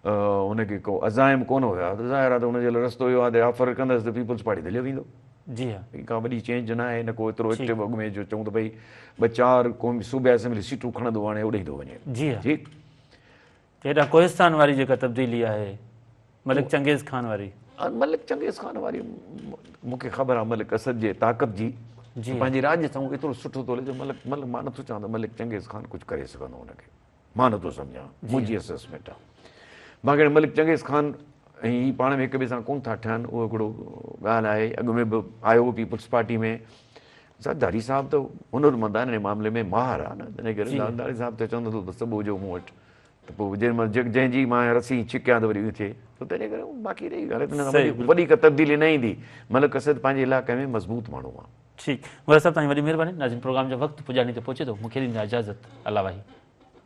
هن کي ڪو عزائم ڪونه هيا ته ظاهر آهي ته هن جي لاء رستو اهو آهي ته آفر ڪندس ته پيپلز پارٽي هليو ويندو. جي ها. ڪا وڏي چينج نه آهي نه ڪو ايترو ايڪٽو اڳ ۾ جو چئون ته ڀئي ٻه چار قومي صوبائي اسيمبلي سيٽون کڻندو هاڻي اوڏانهن ٿو وڃي. جي ها. ٺيڪ. هيڏانهن ڪوهستان واري جيڪا تبديلي آهي ملڪ چنگيز خان واري. ملڪ چنگيز خان واري مون کي خبر آهي ملڪ اسد جي طاقت جي جي پنهنجي راڄ سان ايترو سٺو ٿو هلي جو ملڪ ملڪ مان نٿو چوان ته ملڪ چنگيز خان ڪجهه ڪري سگهندو ان کي مان نٿو سمجهان منهنجي اسسمينٽ آهي باقي ملڪ چنگيز خان ۽ هي پاڻ ۾ هڪ ٻئي سان ڪونه ٿا ٺهن اهو هڪڙو ڳالهه آهي اڳ ۾ به آيو هو پيپلز پارٽي ۾ زرداري صاحب ته هنرمند آهن ان معاملي ۾ ماهر آهي نه تنهن ڪري زرداري صاحب ته چوندو ته سڀ هجو مون وٽ ته پوء جنهن مهل جنهن جي مان رسي ڇڪيان ته وري ائين ٿئي ته تنهن ڪري باقي رهي ڳالهه ته وڏي ڪا تبديلي نه ايندي ملڪ اسد پنهنجي علائقي ۾ مضبوط ماڻهو آهي. ٺيڪ مراد صاحب توهان جي وڏي مهرباني ناظرين پروگرام جو وقت پڄاڻي تي پهچي ٿو مون کي ڏيندا اجازت الله واهي.